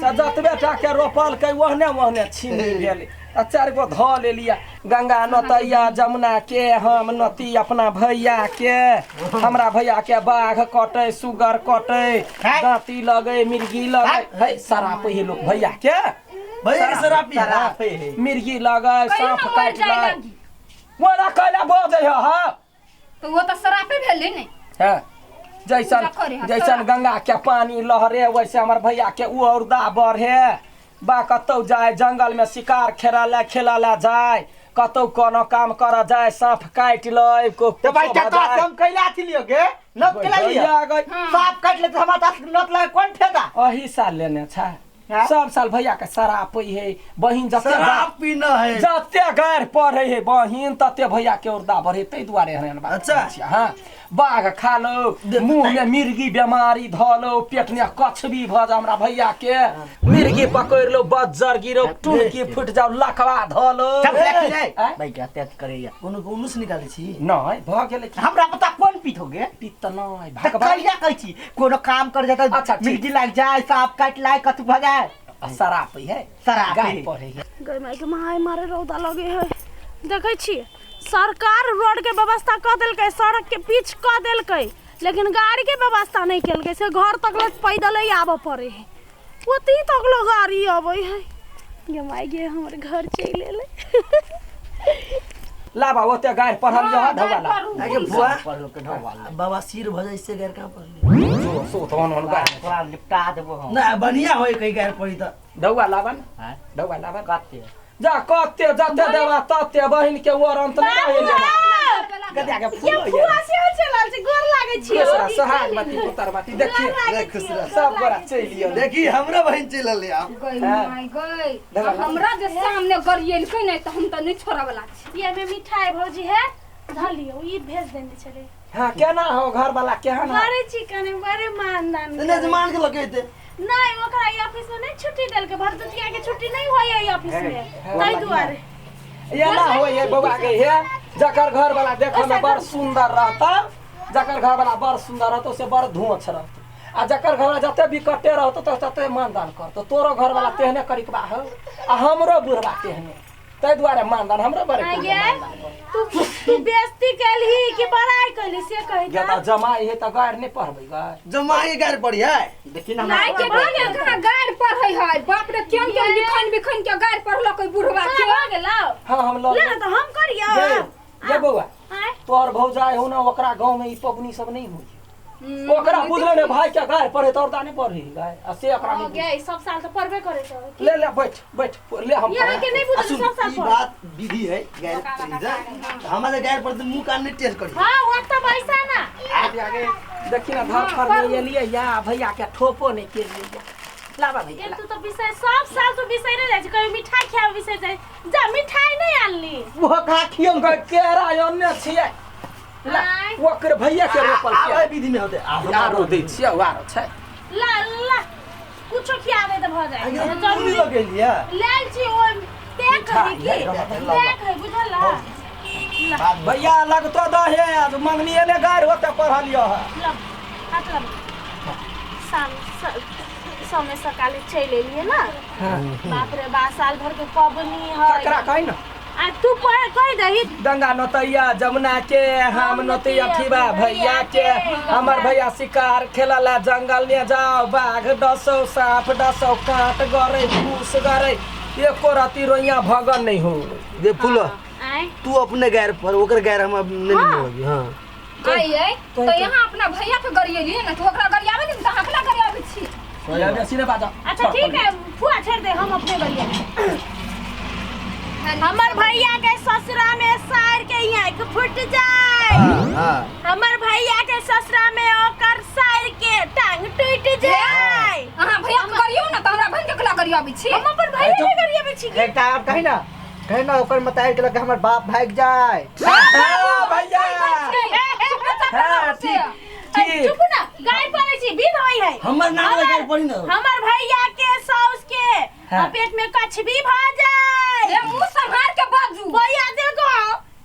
से जतबे टा के रोपलकै ओहने ओहने छिन्नी भेलै आ चारि गो धऽ लेलियै। गंगा नतैया जमुना के हम नती अपना भैया के, हमरा भैया के बाघ कटै सुगर कटै दाँती लगै मिर्गी लगै है शराब है लोक भैया के, भैया के शराब पी शराब है मिर्गी लगै कहियो साँप ना मरि काटि जाय लै लगी। ओना कैला बजै है हँ तऽ ओ तऽ शरापे भेलै ने। हाँ जैसन पूजा करे है, जैसन शराब। गंगा के पानी लहरे वैसे हमर भैया के उ औरदा बढ़े बा। कतौ जाय जंगल में शिकार खेला ला खेला ला जाय, कतौ कोनो काम कर जाय सांप काटि लै को तो भाई कुछो भऽ टका जाय। हम कैला थी लियो गे नत कैला लियो भैया गई सांप काट ले तो हमरा दस नत लगे कौन फायदा? अही साल लेने छै। हाँ? सब साल भैया के शराब पी है बहिन जते शराब पीना है जते गारि पढ़े है बहिन तते भैया के औरदा बढ़े, ताहि दुआरे एहन बात अच्छा। कहै छियै, हाँ बाघ खा लो मुँह में मिर्गी बेमारी धऽ लो पेट में कछबी भऽ जाओ हमरा भैया के मिर्गी पकड़ लो बज्जर गिरो टुनकी फुटि जाओ लकवा धऽ लो। चल ले ले आँय? भाई क्या तेज करैया कोनो कोनो से निकालै छी नहि भऽ गेलै की? हमरा पता कौन पीत हो गे पीत तऽ नहि तऽ भगवान कैला कहै छी कोनो काम कर जाता अच्छा, ठीक। मिर्गी लाग जाए सांप काट लाए कथु भऽ जाए शराब पी है शराब गारि पी। पढ़े है। गै माय के माय मारे रौदा लगे है। देखै छियै सरकार रोड के व्यवस्था कऽ देलकै, सड़क के पिच कऽ देलकै, लेकिन गाड़ी के व्यवस्था नहि केलकै, से घर तक ले पैदले आबऽ पड़े है, ओतही तक ले गाड़ी अबै है। गे माय गे हमर घर चलि एलै। लाबा ओते गारि पढ़ल जो हाँ, ढौआ गारि ला पढ़ू। आगे बुआ पढ़ो के ढौआ ला। बाबा सिर भऽ जाइ से गारि कहाँ पढ़ली? सो सो तहन हन गारि तोरा निपटा देबो हम। ना बढ़िया होय कहीं गारि पढ़ी तऽ ढौआ लाबा ने हाँ? ढौआ लाबा ने। कते जा कते जते देबा तते बहिन के ओर अंत नहि रहे लेबा गदिया के ये फूल फुआ होइए सेहो चलल छै, गोर लागै छियै। खुश रह सोहागवती पुत्रवती देखिए गोर लागै खुश छियै, रह। गोर सब गोरा लागै चलि गेल। देखी हमरा बहिन चलि एलै आब। गई हाँ। माय गई देखा आ हमरा जे सामने गरियेलकै नहि तऽ हम तऽ नहि छोड़ऽ वाला छी। छी। ये में मिठाई भौजी है धऽ लियौ, ई भेज देने छलै। हाँ केना हो घर वाला केहन हो? बड़े चिकन बड़े मानदान ने जमान के लगेते नहीं ओकरा ई ऑफिस में नहीं छुट्टी देलकै, भरदुतिया के छुट्टी नहीं होय ई ऑफिस में, ताहि दुआरे एना होय है बौआ के हे जकर घर वाला देखऽ में बड़ सुंदर रहता, जकर घर वाला बड़ सुंदर रहतो से बड़ धोछ रहतो, आ जकर घर वाला जते बिकटे रहतो तो तते मानदान करतो। तोरो घर वाला तेहने करिकबा हो आ हमरो बुढ़बा तेहने, ताहि दुआरे मानदान हमरो बड़े आ कुल गे मानदान करतो। तू तू बेइज्जती केलही कि बड़ाई केलही से कहि गे त। तऽ जमाई है तऽ गारि नहि पढ़बै गारि जमाई गारि पढ़ी है देखी ना माय के केहन कहाँ गारि पढ़ै है बाप रे, केहन केहन लिखन बिखन के गारि पढ़लकै बुढ़वा के। भऽ गेलौ हाँ हम लऽ ले ने तऽ हम करियौ। गे गे बौआ आँय? तोहर भौजाई हो ना ओकरा गाँव में ई पबनी सब नहीं होई, ओकरा बुझलो ने भाई के गारि पढ़े तोर दाने पढ़ी गारि आ से ओकरा हो नहीं गे सब साल तऽ पढ़बे करै छौ। ले ले बैठ बैठ ले हम यहाँ के नहीं आ बुझल सुन सब साल ई पढ़। बात विधि है गारि पढ़ी जा हमरा गारि पढ़ते मुंह कान नहीं टेढ़ करी। हाँ वो तऽ पैसा ना देखी ना धर फर नहीं एलियै या भैया के ठोपो नहीं केलियै या लाबा भैया तू तो बिसर सब साल तू बिसरे जाइ छै, कभी मिठाई खियाबै बिसर जाइ, जा मिठाई नहीं आनली। वो कहाँ खियम ला केरा अन्ने छियै ला आँय। ओकर भैया के रोपल आबै केरा विधि में होते आरो दै छियै आरो छै ला ला कुछो खिया दे तऽ भऽ जाइ पूरी लगेलियै लेल छी ओ देख है की देख है बुझल ला भैया लगतो दहे आज मंगनी एने गारि होते पढ़लियो है। ला हाथ ला शाम समय सकाले चलि एलियै ना। बाप रे बा साल भर के पबनी है। ककरा कहि ना आ तू पढ़ कहि दही गंगा नतैया जमुना के हम नती अथीबा भैया के हमर भैया शिकार खेलला जंगल ने जाओ बाघ डसौ सांप डसौ कांट गरे फूस गरे एको रति रोइया भगन नहीं हो। दे फूल आँय तू अपने गारि पर ओकर गारि हम अब नहीं होगी। हां आइए तो यहाँ अपना भैया के गरियेलियै ने तऽ ओकरा गरियाबै ने तऽ अहाँ केना गरियाबै छी? या बेसी ने बाजा। अच्छा ठीक है फुआ छोड़ दे हम अपने बढ़िया। हमर भैया के ससुरा में सार के आँख फूट जाए, हां हमर भैया के ससुरा में ओकर सार के टांग टूट जाए। अहाँ भैया के गरियौ ने तऽ हमरा बहिन के केना गरियाबै छी? हम अपन भैया के गरियाबै छी की? एकटा आप कही ना कही ना ओकर मताई के लगे हमर बाप भाग जाए। हाँ भैया हाँ ठीक ठीक चुप ना गाय पड़ै छी विध होई है हमर नाम लगा गारि पढ़ी ना हमर भैया के साउस के हाँ। पेट में कछबी भ जाए। ए मुँह सम्हार के बाजू। भैया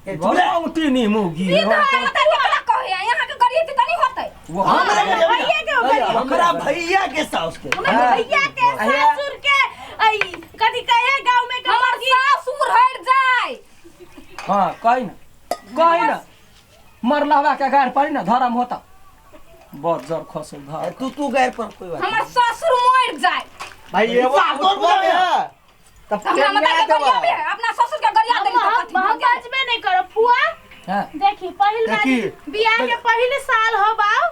देखो भौती नी मुगी विध है मतलब केकरा कहै है? यहाँ के गरियेतै तऽ नहि होतै। वो हमरा भैया के कहियो गरिया। हमरा भैया के सास के, हमर भैया के ससुर के आई कथी कहे गांव में के हमर सासुर हट जाय। हां कहि ना, कहि ना मरलहवा के गार पड़ी ना धर्म होता बहुत जोर खसो धर। तू तू गार पर कोई बात, हमर ससुर मर जाय भाई। ये तोर बोले तब हमरा मत के गरिया बे, अपना ससुर के गरिया देली त कथी हम बचबे नहीं करब फुआ। देखी पहिल बार बियाह के पहले साल हो बाऊ,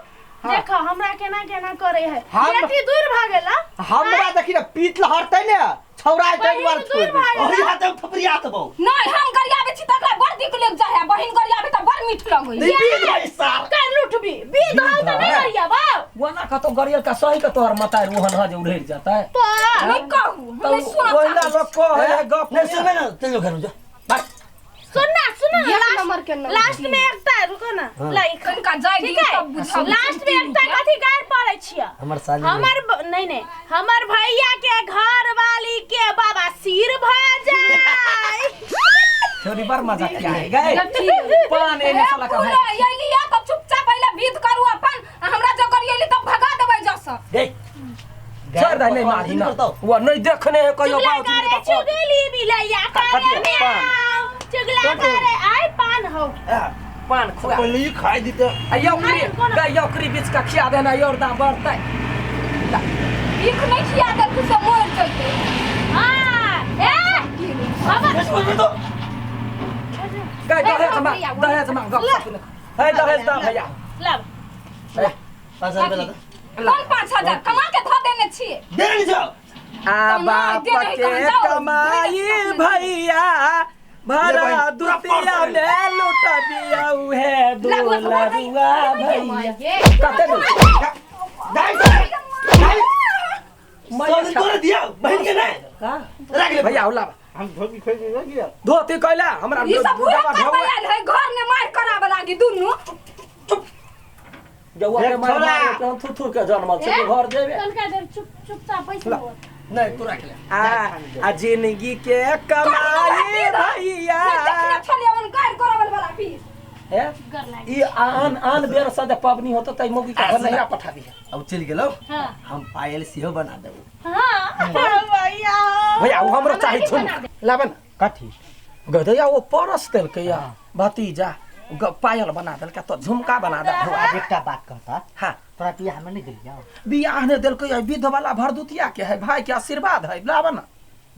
देखो हमरा केना केना करे है, बेटी दूर भागेला हमरा। देखी ना पीत लहरतै ने छौरा तै दुआर छोड़ ओही हाथ में फपरियात बहु। नहीं हम गरियाबे छी तकरा बड़ दिक लग जाय है, बहिन गरियाबे त बड़ मीठ लगै नहीं बीत भाई सार कर लुटबी बीत हो त नहीं गरियाबा वना कतो गरियल का सही के तोहर मतार ओहन ह जे उड़ेर जाता है तो नहीं कहू हम नहीं सुनत। ओहिना लोग कहे गप नहीं सुनबे ना, चल घर में जा। सुन ना सुन ना, नंबर के लास्ट में एकटा रुको ना लाइक कनका जाय दी तब बुझाऊ। लास्ट में एकटा कथी गार पड़ै छिया हमर साली हमर नहीं नहीं हमर भैया के घर वाली के बाबा सिर भ जाय। छोरी बार मजा क्या है गए पान एने साला का भाई यली या त चुपचाप पहिले विध करू अपन, हमरा जो करियली तब भगा देबै जस देख छोड़ दे नहीं मारी ना वो नहीं देखने है कहियो बाऊ चुगला चुगली बिलैया करे म्याऊ चुगला करे आय पान हो पान खुआ पहले ही खाई दी त आ यौकरी गई यौकरी बीच का खिया देना और दाम बढ़तै भीख नहीं खिया दे तू सब मर जइते। हां ए हमर तो गई दहेज मांग, दहेज मांग गप सप है दहेज दा भैया लाव 5000 रुपया ला। कौन 5000 कमा के धो देने छिए देने जाओ। आ बाप के कमाई भैया भरा दुतिया में लुटबिया उहे दुलरुआ भैया कते दे दाई दाई मैं तोरे दिया बहन के नहीं का रख ले भैया होला हम धोती खोल के रख लिया। धोती कहला हमरा ई सब पूरा करबा है घर में मार कराबे लागी दुनु चुप जौआ के मार मार के थू थू के जनमल छै घर जेबे तनका देर चुप चुपचाप बैठ नहीं तू रख ले। आ जिंदगी के कमाई भैया देखने छलिए उन गार करबल वाला पीस है ई आन आन बेर से जे पबनी होतो तै मोगी के घर नहिरा पठा दिहे। अब चल गेलो हां हम पायल सेहो बना देबो। हां भैया भैया उ हमरो चाही छुन लाबन कथी गदैया वो परस देलकै या भतीजा पायल बना देलकै तो झुमका बना दे। अब एकटा बात कहता हां तोरा बियाह में नहीं देलियो? बियाह ने देलकै विध वाला भरदुतिया के है भाई के आशीर्वाद है लाबन।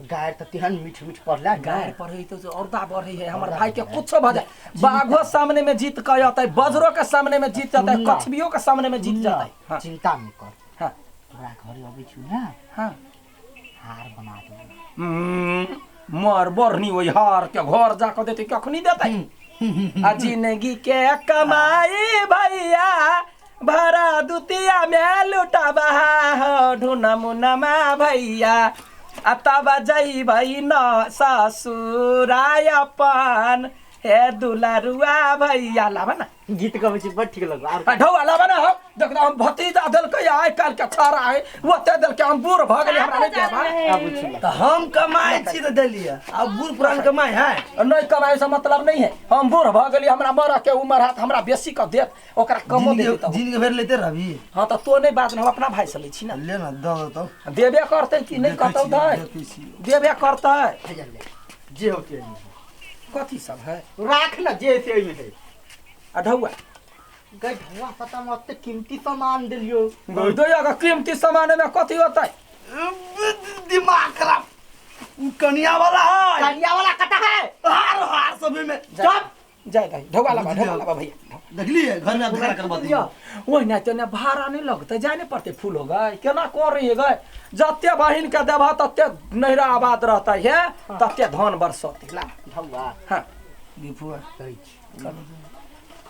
गायर त तेहन मीठ मीठ पढ़ला गायर पढ़े तो जो औरदा बढ़े है हमर भाई के कुछो भ जाए बाघो सामने में जीत के अतै बजरो के सामने में जीत जतै कछबियो के सामने में जीत जतै। हां चिंता नहीं कर। हां तोरा घर अबै छु ना हां हार बना दे मर बरनी ओइ हार के घर जा के देतै कखनी देतै। आ जिंदगी के कमाई भैया भरा दुतिया में लुटाबा ढूना मुनमा भैया अतब जइबै न ससुराय अपन हे दुलरुआ भैया। लाबा ना गीत गबै छी बड़ ठीक लगल। आ ढौआ लाबा ना हो देख हम भतीजा देलकै आइ काल्हि के छाड़ा है ओते देलकै हम बूढ़ भ गेली हमरा नहीं देबा। त हम कमाइ छी त देलिए अब बूढ़ पुरान कमाइ है नहीं कमाइ से मतलब नहीं है हम बूढ़ भ गेली हमरा मरह के उम्र हाथ हमरा बेसी क देत ओकरा कमो देत जिंदगी भर लेते रहबी। हां त तो नहीं बात हम अपना भाई से लै छी ना ले ना दो तो देबे करतै कि नहीं कतौ दै देबे करतै जे होते कथी सब है राख ना जे से ओइमे है। आ ढौआ गई ढौआ पता मत कीमती सामान देलियो गई का कीमती सामान में कथी होतै दिमाग खराब कनिया वाला है कनिया वाला कटा है हार हार सब में चुप जाय दही ढौआ लाबा ढौआ लाबा भैया देखलिए घर में अब झगड़ा करबा दियो ओहिना तेना भाड़ा नहीं लगतै जाय नहीं पड़तै फूल हो गए केना करी गए जते बहिन के देबह तते नहिरा आबाद रहतै हे तते धन बरसतै। ला ढौआ हां बिफुआ कहै छी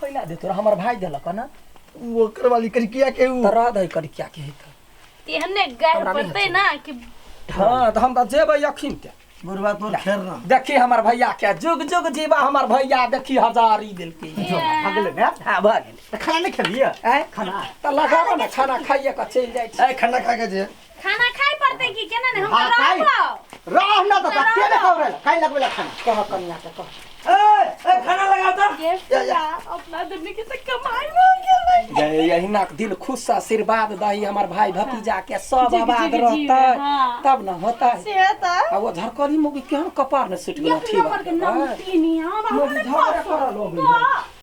कैला दे तोरा हमर भाई देलक ना उ ओकर वाली करिकिया के उ त रह दही करिकिया के हेतै तेहने गार पड़तै ना कि हां त हम त जेबै अखिन ते बुढ़वा तोर खेर ना देखी हमर भैया के जुग जुग जीवा हमर भैया देखी हजारी देलकै भगले ने हां भऽ गेलै त खाना नहीं खेलिए आय खाना त लगाबो ना खाना खाइए के चलि जाइ छी ए खाना खा के जे खाना खाइ पड़तै कि केना ने हम त रहब रह ना त के ने खबर खाइ लगबे खाना कह कनिया के कह ए ए खाना लगाओ त या अपना आदमी के त कमाई हो गेलै यही नाक दिल खुश से आशीर्वाद दही हमर भाई भतीजा के सब जी, आबाद जी, जी, रहतै हाँ। तब न होतै। से तऽ आ वो झरकरी मुगी केहन कपार ने सुटि गेल एक नंबर के नमकीन है, हमरा मोगी नहि झगड़ा पसंद। करऽ लगै। तऽ